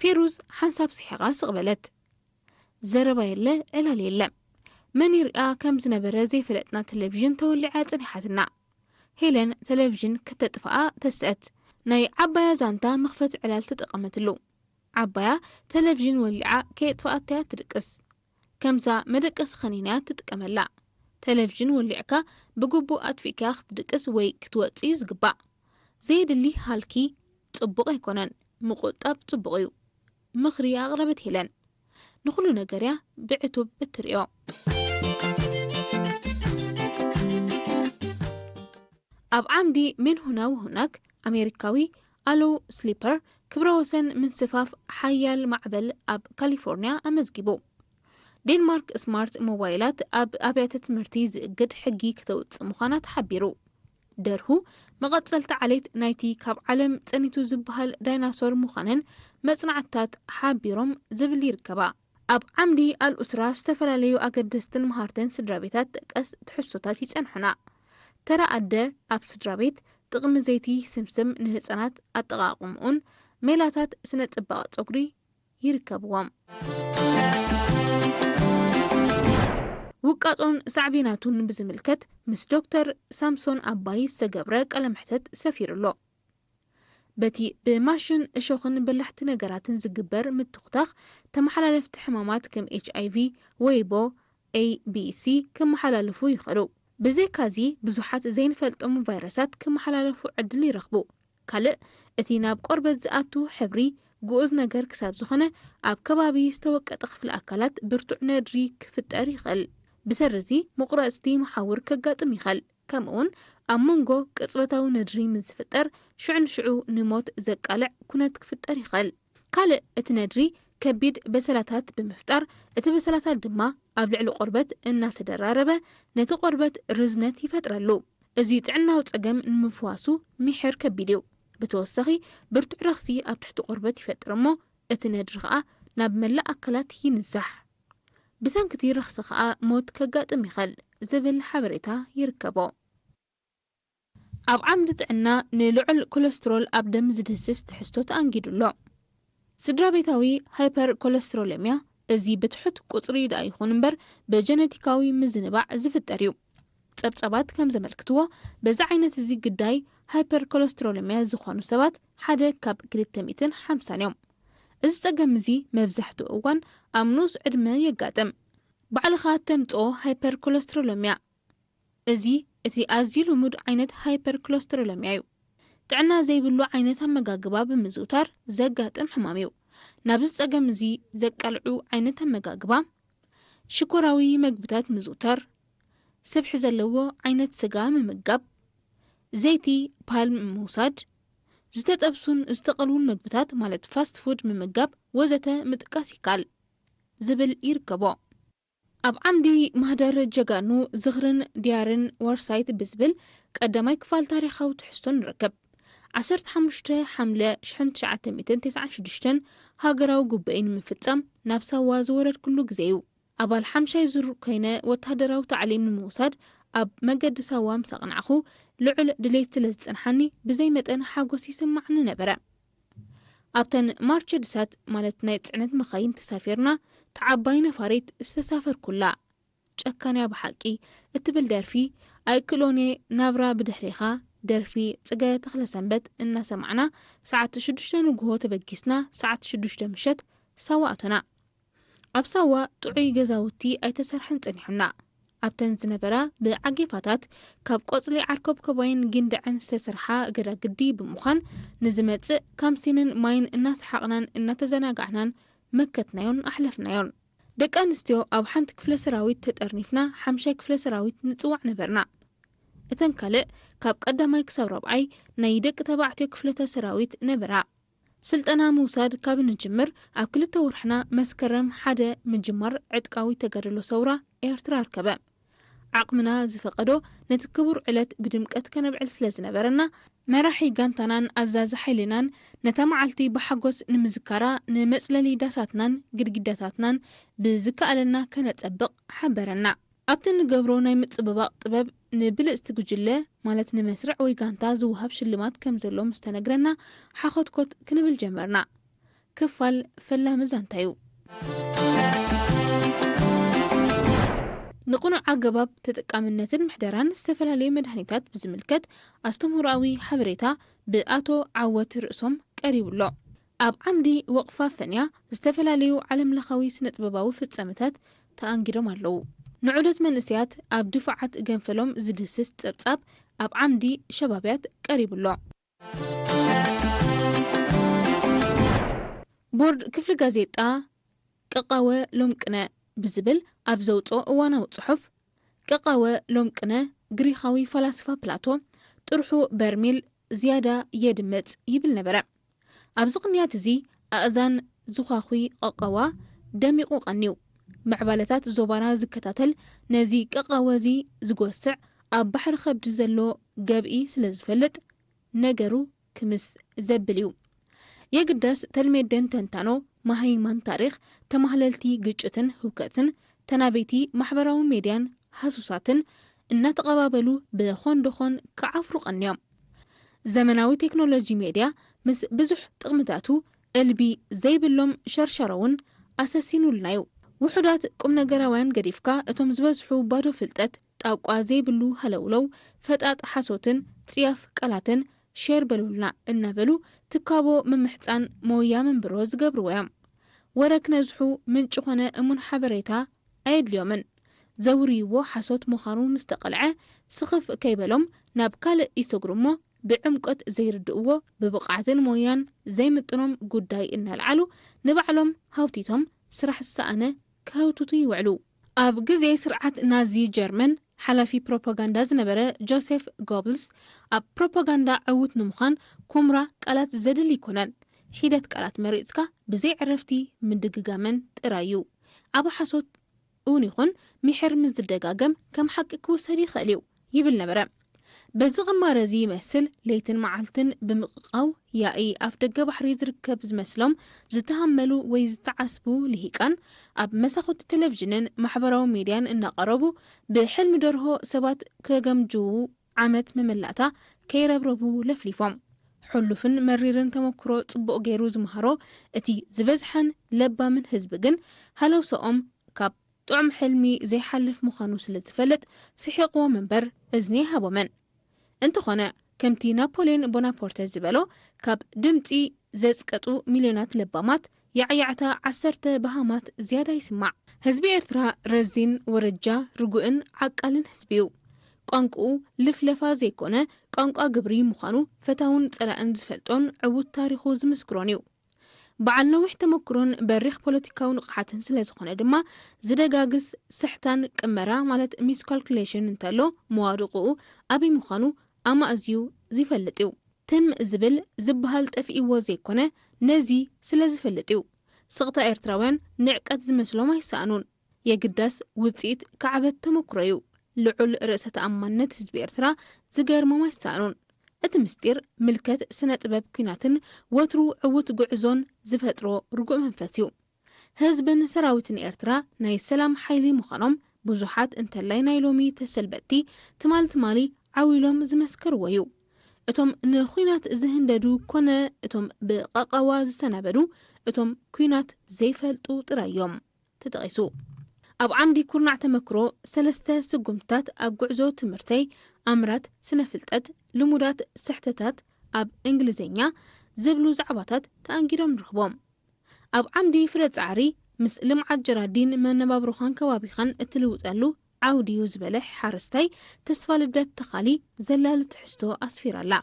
ፌሩዝ ሓንሳብ ስሒቓ ስቕ በለት። ዘረባ የለ ዕላል የለ። መን ይርኣ ከም ዝነበረ ዘይፈለጥና ቴሌቪዥን ተወሊዓ ጸኒሓትና። ሄለን ቴሌቪዥን ክተጥፍኣ ተስአት። ናይ ዓባያ ዛንታ መኽፈቲ ዕላል ተጠቐመትሉ። ዓባያ ቴሌቪዥን ወሊዓ ከየጥፍኣታያ ትድቅስ። ከምዛ መደቀሲ ኸኒናያ ትጥቀመላ። ቴሌቪዥን ወሊዕካ ብግቡእ ኣጥፊእካያ ክትድቅስ ወይ ክትወጽእ እዩ ዝግባእ። ዘየድሊ ሃልኪ ጽቡቕ ኣይኮነን። ምቁጣብ ጽቡቕ እዩ። ምኽሪ ኣቕረበት ሄለን። ንኹሉ ነገር እያ ብዕቱብ እትርእዮ። ኣብ ዓምዲ ሜንሁና ውሁናክ ኣሜሪካዊ ኣሎ ስሊፐር ክብረ ወሰን ምንስፋፍ ሓያል ማዕበል ኣብ ካሊፎርኒያ ኣመዝጊቡ። ዴንማርክ ስማርት ሞባይላት ኣብ ኣብያተ ትምህርቲ ዝእግድ ሕጊ ክተውጽእ ምዃና ተሓቢሩ። ደርሁ መቐጸልቲ ዓሌት ናይቲ ካብ ዓለም ጸኒቱ ዝበሃል ዳይናሶር ምዃነን መጽናዕትታት ሓቢሮም ዝብል ይርከባ። ኣብ ዓምዲ ኣልኡስራ ዝተፈላለዩ ኣገደስትን መሃርትን ስድራ ቤታት ጠቀስ ትሕዝቶታት ይጸንሑና። ተራ ኣደ ኣብ ስድራ ቤት፣ ጥቕሚ ዘይቲ ስምስም ንህጻናት፣ ኣጠቓቕምኡን ሜላታት ስነ ጽባቐ ጸጉሪ ይርከብዎም። ውቃጦን ሳዕቤናቱን ብዝምልከት ምስ ዶክተር ሳምሶን ኣባይ ዝተገብረ ቃለ መሕተት ሰፊሩ ኣሎ። በቲ ብማሽን እሾኽን በላሕቲ ነገራትን ዝግበር ምትኹታኽ ተመሓላለፍቲ ሕማማት ከም ኤች ኣይ ቪ፣ ወይቦ፣ ኤ ቢ ሲ ክመሓላለፉ ይኽእሉ። ብዘይካዚ ብዙሓት ዘይንፈልጦም ቫይረሳት ክመሓላለፉ ዕድል ይረኽቡ። ካልእ እቲ ናብ ቆርበት ዝኣቱ ሕብሪ ግኡዝ ነገር ክሳብ ዝኾነ ኣብ ከባቢ ዝተወቀጠ ክፍሊ ኣካላት ብርቱዕ ነድሪ ክፍጠር ይኽእል። ብሰሪ እዚ ምቑራጽቲ መሓውር ከጋጥም ይኽእል። ከምኡውን ኣብ መንጎ ቅጽበታዊ ነድሪ ምስ ዝፍጠር ሽዑ ንሽዑ ንሞት ዘቃልዕ ኩነት ክፍጠር ይኽእል። ካልእ እቲ ነድሪ ከቢድ በሰላታት ብምፍጣር እቲ በሰላታት ድማ ኣብ ልዕሊ ቆርበት እናተደራረበ ነቲ ቆርበት ርዝነት ይፈጥረሉ። እዚ ጥዕናዊ ጸገም ንምፍዋሱ ሚሕር ከቢድ እዩ። ብተወሳኺ ብርቱዕ ረኽሲ ኣብ ትሕቲ ቆርበት ይፈጥር እሞ እቲ ነድሪ ኸኣ ናብ መላእ ኣካላት ይንዛሕ። ብሰንክቲ ረኽሲ ኸኣ ሞት ከጋጥም ይኽእል ዝብል ሓበሬታ ይርከቦ። ኣብ ዓምዲ ጥዕና ንልዑል ኮለስትሮል ኣብ ደም ዝድህስስ ትሕዝቶ ተኣንጊዱ ኣሎ። ስድራ ቤታዊ ሃይፐር ኮለስትሮለሚያ እዚ ብትሑት ቁጽሪ ደኣ ይኹን እምበር ብጀነቲካዊ ምዝንባዕ ዝፍጠር እዩ። ጸብጻባት ከም ዘመልክትዎ በዚ ዓይነት እዚ ግዳይ ሃይፐር ኮለስትሮለሚያ ዝኾኑ ሰባት ሓደ ካብ ክልተ ሚእትን ሓምሳን እዮም። እዚ ጸገም እዚ መብዛሕትኡ እዋን ኣብ ንኡስ ዕድመ የጋጥም። ባዕልኻ ተምጽኦ ሃይፐር ኮለስትሮለሚያ እዚ እቲ ኣዝዩ ልሙድ ዓይነት ሃይፐር ኮለስትሮለሚያ እዩ። ጥዕና ዘይብሉ ዓይነት ኣመጋግባ ብምዝውታር ዘጋጥም ሕማም እዩ። ናብዚ ጸገም እዚ ዘቃልዑ ዓይነት ኣመጋግባ ሽኮራዊ መግብታት ምዝውታር፣ ስብሒ ዘለዎ ዓይነት ስጋ ምምጋብ፣ ዘይቲ ፓልም ምውሳድ፣ ዝተጠብሱን ዝተቐልዉን መግብታት ማለት ፋስት ፉድ ምምጋብ ወዘተ ምጥቃስ ይከኣል። ዝብል ይርከቦ። ኣብ ዓምዲ ማህደር ጀጋኑ ዝኽርን ድያርን ዋርሳይት ብዝብል ቀዳማይ ክፋል ታሪኻዊ ትሕዝቶ ንረክብ። ዓሰርተ ሓሙሽተ ሓምለ ሽሕን ትሽዓተ ሚእትን ተስዓን ሽዱሽተን ሃገራዊ ጉባኤ ንምፍጻም ናብ ሳዋ ዝወረድኩሉ ግዜ እዩ። ኣባል ሓምሻይ ዙር ኮይነ ወተሃደራዊ ታዕሊም ንምውሳድ ኣብ መገዲ ሳዋ ምስ ኣቕናዕኹ፣ ልዑል ድሌት ስለ ዝጸንሓኒ ብዘይ መጠን ሓጎስ ይስማዕኒ ነበረ። ኣብተን ማርቸድሳት፣ ማለት ናይ ጽዕነት መኻይን ተሳፊርና፣ ተዓባይ ነፋሪት ዝተሳፈርኩላ፣ ጨካንያ ብሓቂ እትብል ደርፊ ኣይክእሎን እየ፣ ናብራ ብድሕሬኻ፣ ደርፊ ጽገ ተኽለሰንበት እናሰማዕና፣ ሰዓት ሽዱሽተ ንግሆ ተበጊስና፣ ሰዓት ሽዱሽተ ምሸት ሳዋ ኣቶና። ኣብ ሳዋ ጥዑይ ገዛውቲ ኣይተሰርሐን ጸኒሑና። ኣብተን ዝነበራ ብዓጌፋታት ካብ ቆጽሊ ዓርከብከባይን ጊንዳዕን ዝተሰርሓ ገዳግዲ ብምዃን፣ ንዝመጽእ ካምሲንን ማይን እናሰሓቕናን እናተዘናጋዕናን መከትናዮን ኣሕለፍናዮን። ደቂ ኣንስትዮ ኣብ ሓንቲ ክፍለ ሰራዊት ተጠርኒፍና ሓምሻይ ክፍለ ሰራዊት ንጽዋዕ ነበርና። እተን ካልእ ካብ ቀዳማይ ክሳብ ራብዓይ ናይ ደቂ ተባዕትዮ ክፍለተ ሰራዊት ነበራ። ስልጠና ምውሳድ ካብ እንጅምር ኣብ ክልተ ወርሕና መስከረም ሓደ ምጅማር ዕጥቃዊ ተጋድሎ ሰውራ ኤርትራ ኣርከበ። ዓቕምና ዝፈቐዶ ነቲ ክቡር ዕለት ብድምቀት ከነብዕል ስለ ዝነበረና፣ መራሒ ጋንታናን ኣዛዚ ሓይልናን ነታ መዓልቲ ብሓጎስ ንምዝካራ ንመጽለሊ ዳሳትናን ግድግዳታትናን ብዝከኣለና ከነጸብቕ ሓበረና። ኣብቲ ንገብሮ ናይ ምጽብባቕ ጥበብ ንብልጽቲ ጉጅለ፣ ማለት ንመስርዕ ወይ ጋንታ ዝወሃብ ሽልማት ከም ዘሎ ምስ ተነግረና፣ ሓኾትኮት ክንብል ጀመርና። ክፋል ፈላሚ ዛንታ እዩ። ንቕኑዕ ኣገባብ ተጠቃምነትን ምሕደራን ዝተፈላለዩ መድሃኒታት ብዝምልከት ኣስተምህሮኣዊ ሓበሬታ ብኣቶ ዓወት ርእሶም ቀሪቡ ኣሎ። ኣብ ዓምዲ ወቕፋ ፈንያ ዝተፈላለዩ ዓለምለኻዊ ስነ-ጥበባዊ ፍጻመታት ተኣንጊዶም ኣለዉ። ንዑደት መንእሰያት ኣብ ድፉዓት ገንፈሎም ዝድህስስ ጸብጻብ ኣብ ዓምዲ ሸባብያት ቀሪቡ ኣሎ። ቦርድ ክፍሊ ጋዜጣ ቀቓወ ሎምቅነ ብዝብል ኣብ ዘውጽኦ እዋናዊ ጽሑፍ፣ ቀቓወ ሎምቅነ ግሪኻዊ ፈላስፋ ፕላቶ፣ ጥርሑ በርሚል ዝያዳ የድምጽ ይብል ነበረ። ኣብዚ ቅንያት እዚ ኣእዛን ዝዃኹይ ቀቓዋ ደሚቑ ቀንዩ። ምዕባለታት ዞባና ዝከታተል፣ ነዚ ቀቓወ እዚ ዝጎስዕ፣ ኣብ ባሕሪ ከብዲ ዘሎ ገብኢ ስለ ዝፈልጥ፣ ነገሩ ክምስ ዘብል እዩ። የግዳስ ተልሜደን ተንታኖ፣ መሃይማን ታሪኽ፣ ተማህለልቲ ግጭትን ህውከትን፣ ተናበይቲ ማሕበራዊ ሜድያን ሃሱሳትን እናተቐባበሉ ብኾን ደኾን ክዓፍሩ ቀንዮም። ዘመናዊ ቴክኖሎጂ ሜድያ ምስ ብዙሕ ጥቕምታቱ እልቢ ዘይብሎም ሸርሸሮ እውን ኣሰሲኑልና እዩ። ውሑዳት ቁም ነገራውያን ገዲፍካ፣ እቶም ዝበዝሑ ባዶ ፍልጠት፣ ጣቋ ዘይብሉ ሃለውለው፣ ፈጣጥ ሓሶትን ጽያፍ ቃላትን ሼር በሉልና እናበሉ ትካቦ ምምሕጻን ሞያ መንብሮ ዝገብርዎ እዮም። ወረ ክነዝሑ ምንጪ ኾነ እሙን ሓበሬታ ኣየድልዮምን። ዘውርይዎ ሓሶት ምዃኑ ምስ ተቐልዐ፣ ስኽፍ ከይበሎም ናብ ካልእ ይሰግሩ እሞ፣ ብዕምቆት ዘይርድእዎ፣ ብብቕዓትን ሞያን ዘይምጥኖም ጉዳይ እናልዓሉ፣ ንባዕሎም ሃውቲቶም ስራሕ ዝሰኣነ ከህውትቱ ይውዕሉ። ኣብ ግዜ ስርዓት ናዚ ጀርመን ሓላፊ ፕሮፓጋንዳ ዝነበረ ጆሴፍ ጎብልስ፣ ኣብ ፕሮፓጋንዳ ዕዉት ንምዃን ኩምራ ቃላት ዘድሊ ኣይኮነን። ሒደት ቃላት መሪጽካ ብዘይ ዕረፍቲ ምድግጋመን ጥራይ እዩ። ኣብ ሓሶት እውን ይኹን ምሒር ምስ ዝደጋገም ከም ሓቂ ክውሰድ ይኽእል እዩ ይብል ነበረ። በዚ ቅማረ እዚ ይመስል ለይትን መዓልትን ብምቕቓው ያኢ ኣፍ ደገ ባሕሪ ዝርከብ ዝመስሎም ዝተሃመሉ ወይ ዝተዓስቡ ልሂቃን ኣብ መሳኹቲ ቴሌቪዥንን ማሕበራዊ ሚድያን እናቐረቡ ብሕልሚ ደርሆ ሰባት ከገምጅዉ ዓመት መመላእታ ከይረብረቡ ለፍሊፎም። ሕሉፍን መሪርን ተመክሮ ጽቡቕ ገይሩ ዝመሃሮ እቲ ዝበዝሐን ለባምን ህዝቢ ግን ሃለውሰኦም ካብ ጥዑም ሕልሚ ዘይሓልፍ ምዃኑ ስለ ዝፈልጥ ስሒቕዎም እምበር እዝኒ ኣይሃቦምን። እንተኾነ ከምቲ ናፖልዮን ቦናፖርተ ዝበሎ ካብ ድምጺ ዘጽቀጡ ሚልዮናት ለባማት ያዕያዕታ ዓሰርተ በሃማት ዝያዳ ይስማዕ። ህዝቢ ኤርትራ ረዚን ወረጃ ርጉእን ዓቃልን ህዝቢ እዩ። ቋንቋኡ ልፍለፋ ዘይኮነ ቋንቋ ግብሪ ምዃኑ ፈታውን ጸላእን ዝፈልጦን ዕዉት ታሪኹ ዝምስክሮን እዩ። በዓል ነዊሕ ተመክሮን በሪኽ ፖለቲካዊ ንቕሓትን ስለ ዝኾነ ድማ ዝደጋግስ ስሕታን ቅመራ ማለት ሚስካልኩሌሽን እንተሎ መዋድቕኡ ኣበይ ምዃኑ ኣማእዝዩ ዝፈልጥ እዩ። ትም ዝብል ዝበሃል ጠፊእዎ ዘይኮነ ነዚ ስለ ዝፈልጥ እዩ። ስቕታ ኤርትራውያን ንዕቀት ዝመስሎም ኣይሰኣኑን። የግዳስ ውጽኢት ካዕበት ተመክሮ እዩ። ልዑል ርእሰ ተኣማንነት ህዝቢ ኤርትራ ዝገርሞም ኣይሰኣኑን። እቲ ምስጢር ምልከት ስነ ጥበብ ኲናትን ወትሩ ዕዉት ጉዕዞን ዝፈጥሮ ርጉእ መንፈስ እዩ። ህዝብን ሰራዊትን ኤርትራ ናይ ሰላም ሓይሊ ምዃኖም ብዙሓት እንተላይ ናይ ሎሚ ተሰልበጥቲ ትማል ትማሊ ዓው ኢሎም ዝመስከርዎ እዩ። እቶም ንኲናት ዝህንደዱ ኮነ እቶም ብቐቐዋ ዝሰናበዱ እቶም ኲናት ዘይፈልጡ ጥራይ እዮም። ተጠቒሱ። ኣብ ዓምዲ ኩርናዕ ተመክሮ ሰለስተ ስጉምትታት ኣብ ጉዕዞ ትምህርተይ ኣምራት ስነ ፍልጠት ልሙዳት ስሕተታት ኣብ እንግሊዝኛ ዝብሉ ዛዕባታት ተኣንጊዶም ንረኽቦም። ኣብ ዓምዲ ፍረ ጻዕሪ ምስ ልምዓት ጀራዲን መነባብሮኻን ከባቢኻን እትልውጠሉ ዓውዲ እዩ ዝበለ ሓረስታይ ተስፋ ልደት ተኻሊ ዘላሊ ትሕዝቶ ኣስፊራላ።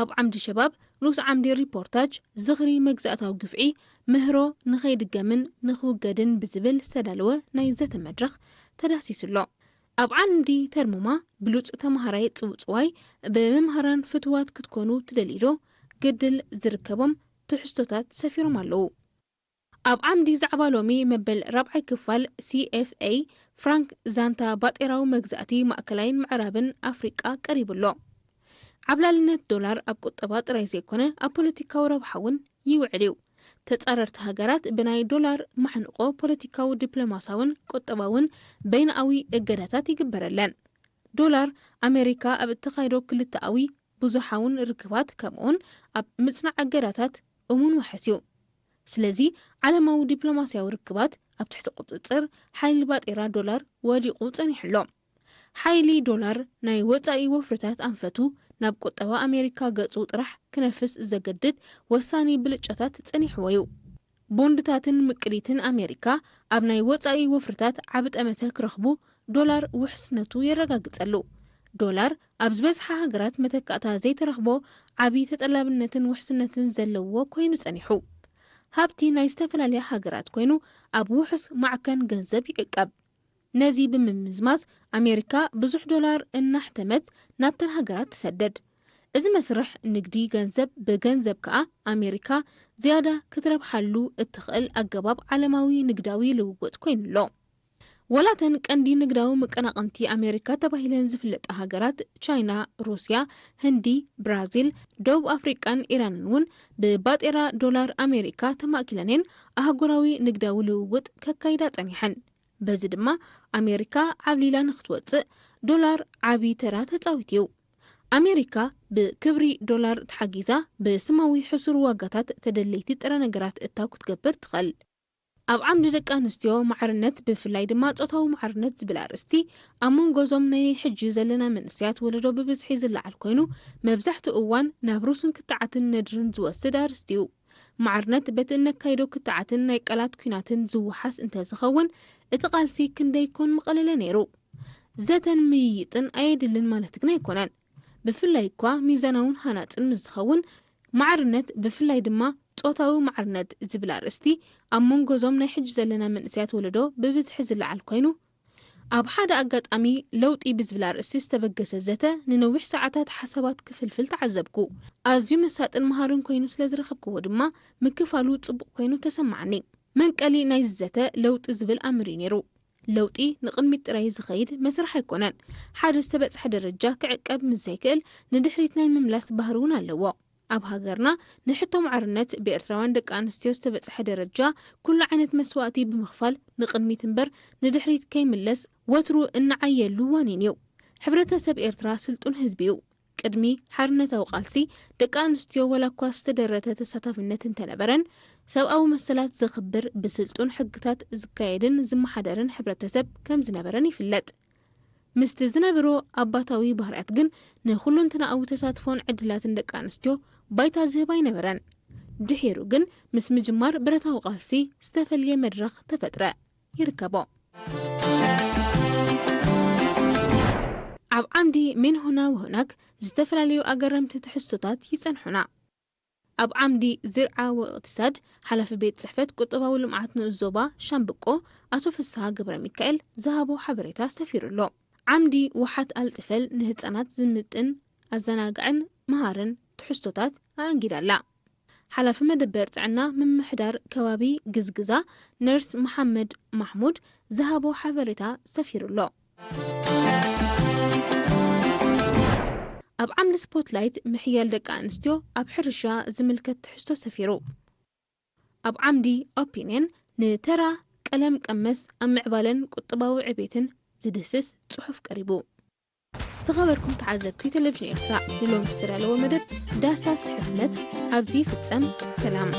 ኣብ ዓምዲ ሸባብ ንኡስ ዓምዲ ሪፖርታጅ ዝኽሪ መግዛእታዊ ግፍዒ ምህሮ ንኸይድገምን ንኽውገድን ብዝብል ዝተዳለወ ናይ ዘተ መድረኽ ተዳሲሱ ኣሎ። ኣብ ዓምዲ ተርሙማ ብሉጽ ተማሃራይ ጽውጽዋይ ብመምሃራን ፍትዋት ክትኮኑ ትደልዩ ዶ? ግድል ዝርከቦም ትሕዝቶታት ሰፊሮም ኣለዉ። ኣብ ዓምዲ ዛዕባ ሎሚ መበል ራብዓይ ክፋል ሲ ኤፍ ኤ ፍራንክ ዛንታ ባጤራዊ መግዛእቲ ማእከላይን ምዕራብን ኣፍሪቃ ቀሪቡ ኣሎ። ዓብላልነት ዶላር ኣብ ቁጠባ ጥራይ ዘይኮነ ኣብ ፖለቲካዊ ረብሓ እውን ይውዕል እዩ። ተጻረርቲ ሃገራት ብናይ ዶላር ማሕንቆ ፖለቲካዊ፣ ዲፕሎማሳውን ቁጠባውን በይንኣዊ እገዳታት ይግበረለን። ዶላር ኣሜሪካ ኣብ እተኻይዶ ክልተኣዊ ብዙሓውን ርክባት ከምኡውን ኣብ ምጽናዕ እገዳታት እሙን ዋሕስ እዩ። ስለዚ ዓለማዊ ዲፕሎማስያዊ ርክባት ኣብ ትሕቲ ቁጽጽር ሓይሊ ባጤራ ዶላር ወዲቑ ጸኒሑ ኣሎ። ሓይሊ ዶላር ናይ ወጻኢ ወፍርታት ኣንፈቱ ናብ ቁጠባ ኣሜሪካ ገጹ ጥራሕ ክነፍስ ዘገድድ ወሳኒ ብልጫታት ጸኒሕዎ እዩ። ቦንድታትን ምቅሊትን ኣሜሪካ ኣብ ናይ ወጻኢ ወፍርታት ዓቢ ጠመተ ክረኽቡ ዶላር ውሕስነቱ የረጋግጸሉ። ዶላር ኣብ ዝበዝሓ ሃገራት መተካእታ ዘይተረኽቦ ዓቢ ተጠላብነትን ውሕስነትን ዘለዎ ኮይኑ ጸኒሑ። ሃብቲ ናይ ዝተፈላለያ ሃገራት ኮይኑ ኣብ ውሑስ ማዕከን ገንዘብ ይዕቀብ። ነዚ ብምምዝማዝ ኣሜሪካ ብዙሕ ዶላር እናሕተመት ናብተን ሃገራት ትሰደድ። እዚ መስርሕ ንግዲ ገንዘብ ብገንዘብ ከኣ ኣሜሪካ ዝያዳ ክትረብሓሉ እትኽእል ኣገባብ ዓለማዊ ንግዳዊ ልውውጥ ኮይኑ ኣሎ። ዋላተን ቀንዲ ንግዳዊ መቀናቐንቲ ኣሜሪካ ተባሂለን ዝፍለጣ ሃገራት ቻይና፣ ሩስያ፣ ህንዲ፣ ብራዚል፣ ደቡብ ኣፍሪቃን ኢራንን እውን ብባጤራ ዶላር ኣሜሪካ ተማእኪለን እየን ኣህጉራዊ ንግዳዊ ልውውጥ ከካይዳ ጸኒሐን። በዚ ድማ ኣሜሪካ ዓብሊላ ንክትወጽእ ዶላር ዓቢ ተራ ተጻዊቱ እዩ። ኣሜሪካ ብክብሪ ዶላር ተሓጊዛ ብስማዊ ሕሱር ዋጋታት ተደለይቲ ጥረ ነገራት እታው ክትገብር ትኽእል። ኣብ ዓምዲ ደቂ ኣንስትዮ ማዕርነት ብፍላይ ድማ ጾታዊ ማዕርነት ዝብል ኣርእስቲ ኣብ መንጎ እዞም ናይ ሕጂ ዘለና መንእሰያት ወለዶ ብብዝሒ ዝለዓል ኮይኑ መብዛሕትኡ እዋን ናብ ሩስን ክትዓትን ነድርን ዝወስድ ኣርእስቲ እዩ። ማዕርነት በቲ እነካይዶ ክትዓትን ናይ ቃላት ኲናትን ዝወሓስ እንተዝኸውን እቲ ቃልሲ ክንደይ ኮን ምቐለለ ነይሩ። ዘተን ምይይጥን ኣየድልን ማለት ግን ኣይኮነን። ብፍላይ እኳ ሚዛናውን ሃናጽን ምስ ዝኸውን ማዕርነት ብፍላይ ድማ ጾታዊ ማዕርነት ዝብል ኣርእስቲ ኣብ መንጎ እዞም ናይ ሕጂ ዘለና መንእሰያት ወለዶ ብብዝሒ ዝለዓል ኮይኑ ኣብ ሓደ ኣጋጣሚ ለውጢ ብዝብል ኣርእስቲ ዝተበገሰ ዘተ ንነዊሕ ሰዓታት ሓሳባት ክፍልፍል ተዓዘብኩ። ኣዝዩ መሳጥን መሃርን ኮይኑ ስለ ዝረኸብክዎ ድማ ምክፋሉ ጽቡቕ ኮይኑ ተሰማዓኒ። መንቀሊ ናይዚ ዘተ ለውጢ ዝብል ኣምር እዩ ነይሩ። ለውጢ ንቕድሚት ጥራይ ዝኸይድ መስርሕ ኣይኮነን። ሓደ ዝተበጽሐ ደረጃ ክዕቀብ ምስ ዘይክእል ንድሕሪት ናይ ምምላስ ባህሪ እውን ኣለዎ። ኣብ ሃገርና ንሕቶ ማዕርነት ብኤርትራውያን ደቂ ኣንስትዮ ዝተበጽሐ ደረጃ ኩሉ ዓይነት መስዋእቲ ብምኽፋል ንቕድሚት እምበር ንድሕሪት ከይምለስ ወትሩ እንዓየሉ ዋኒን እዩ። ሕብረተሰብ ኤርትራ ስልጡን ህዝቢ እዩ። ቅድሚ ሓርነታዊ ቃልሲ ደቂ ኣንስትዮ ወላ እኳ ዝተደረተ ተሳታፍነት እንተነበረን ሰብኣዊ መሰላት ዘኽብር ብስልጡን ሕግታት ዝካየድን ዝመሓደርን ሕብረተሰብ ከም ዝነበረን ይፍለጥ። ምስቲ ዝነበሮ ኣባታዊ ባህርያት ግን ንኹለንተናኣዊ ተሳትፎን ዕድላትን ደቂ ኣንስትዮ ባይታ ዝህብ ኣይነበረን። ድሒሩ ግን ምስ ምጅማር ብረታዊ ቃልሲ ዝተፈልየ መድረኽ ተፈጥረ። ይርከቦ። ኣብ ዓምዲ ሜንሆና ወህናክ ዝተፈላለዩ ኣገረምቲ ትሕዝቶታት ይጸንሑና። ኣብ ዓምዲ ዝርዓ ወእቅትሳድ ሓላፊ ቤት ጽሕፈት ቁጠባዊ ልምዓት ንኡስ ዞባ ሻምብቆ ኣቶ ፍስሃ ገብረ ሚካኤል ዝሃቦ ሓበሬታ ሰፊሩ ኣሎ። ዓምዲ ውሓት ኣልጥፈል ንህጻናት ዝምጥን ኣዘናጋዕን መሃርን ትሕዝቶታት ኣኣንጊዳ ኣላ። ሓላፊ መደበር ጥዕና ምምሕዳር ከባቢ ግዝግዛ ነርስ መሓመድ ማሕሙድ ዝሃቦ ሓበሬታ ሰፊሩ ኣሎ። ኣብ ዓምዲ ስፖትላይት ምሕያል ደቂ ኣንስትዮ ኣብ ሕርሻ ዝምልከት ትሕዝቶ ሰፊሩ። ኣብ ዓምዲ ኦፒንየን ንተራ ቀለም ቀመስ ኣብ ምዕባለን ቁጠባዊ ዕቤትን ዝድህስስ ጽሑፍ ቀሪቡ። ዝተኸበርኩም ተዓዘብቲ ቴሌቪዥን ኤርትራ፣ ንሎሚ ዝተዳለወ መደብ ዳሳስ ሕትመት ኣብዚ ይፍጸም። ሰላም።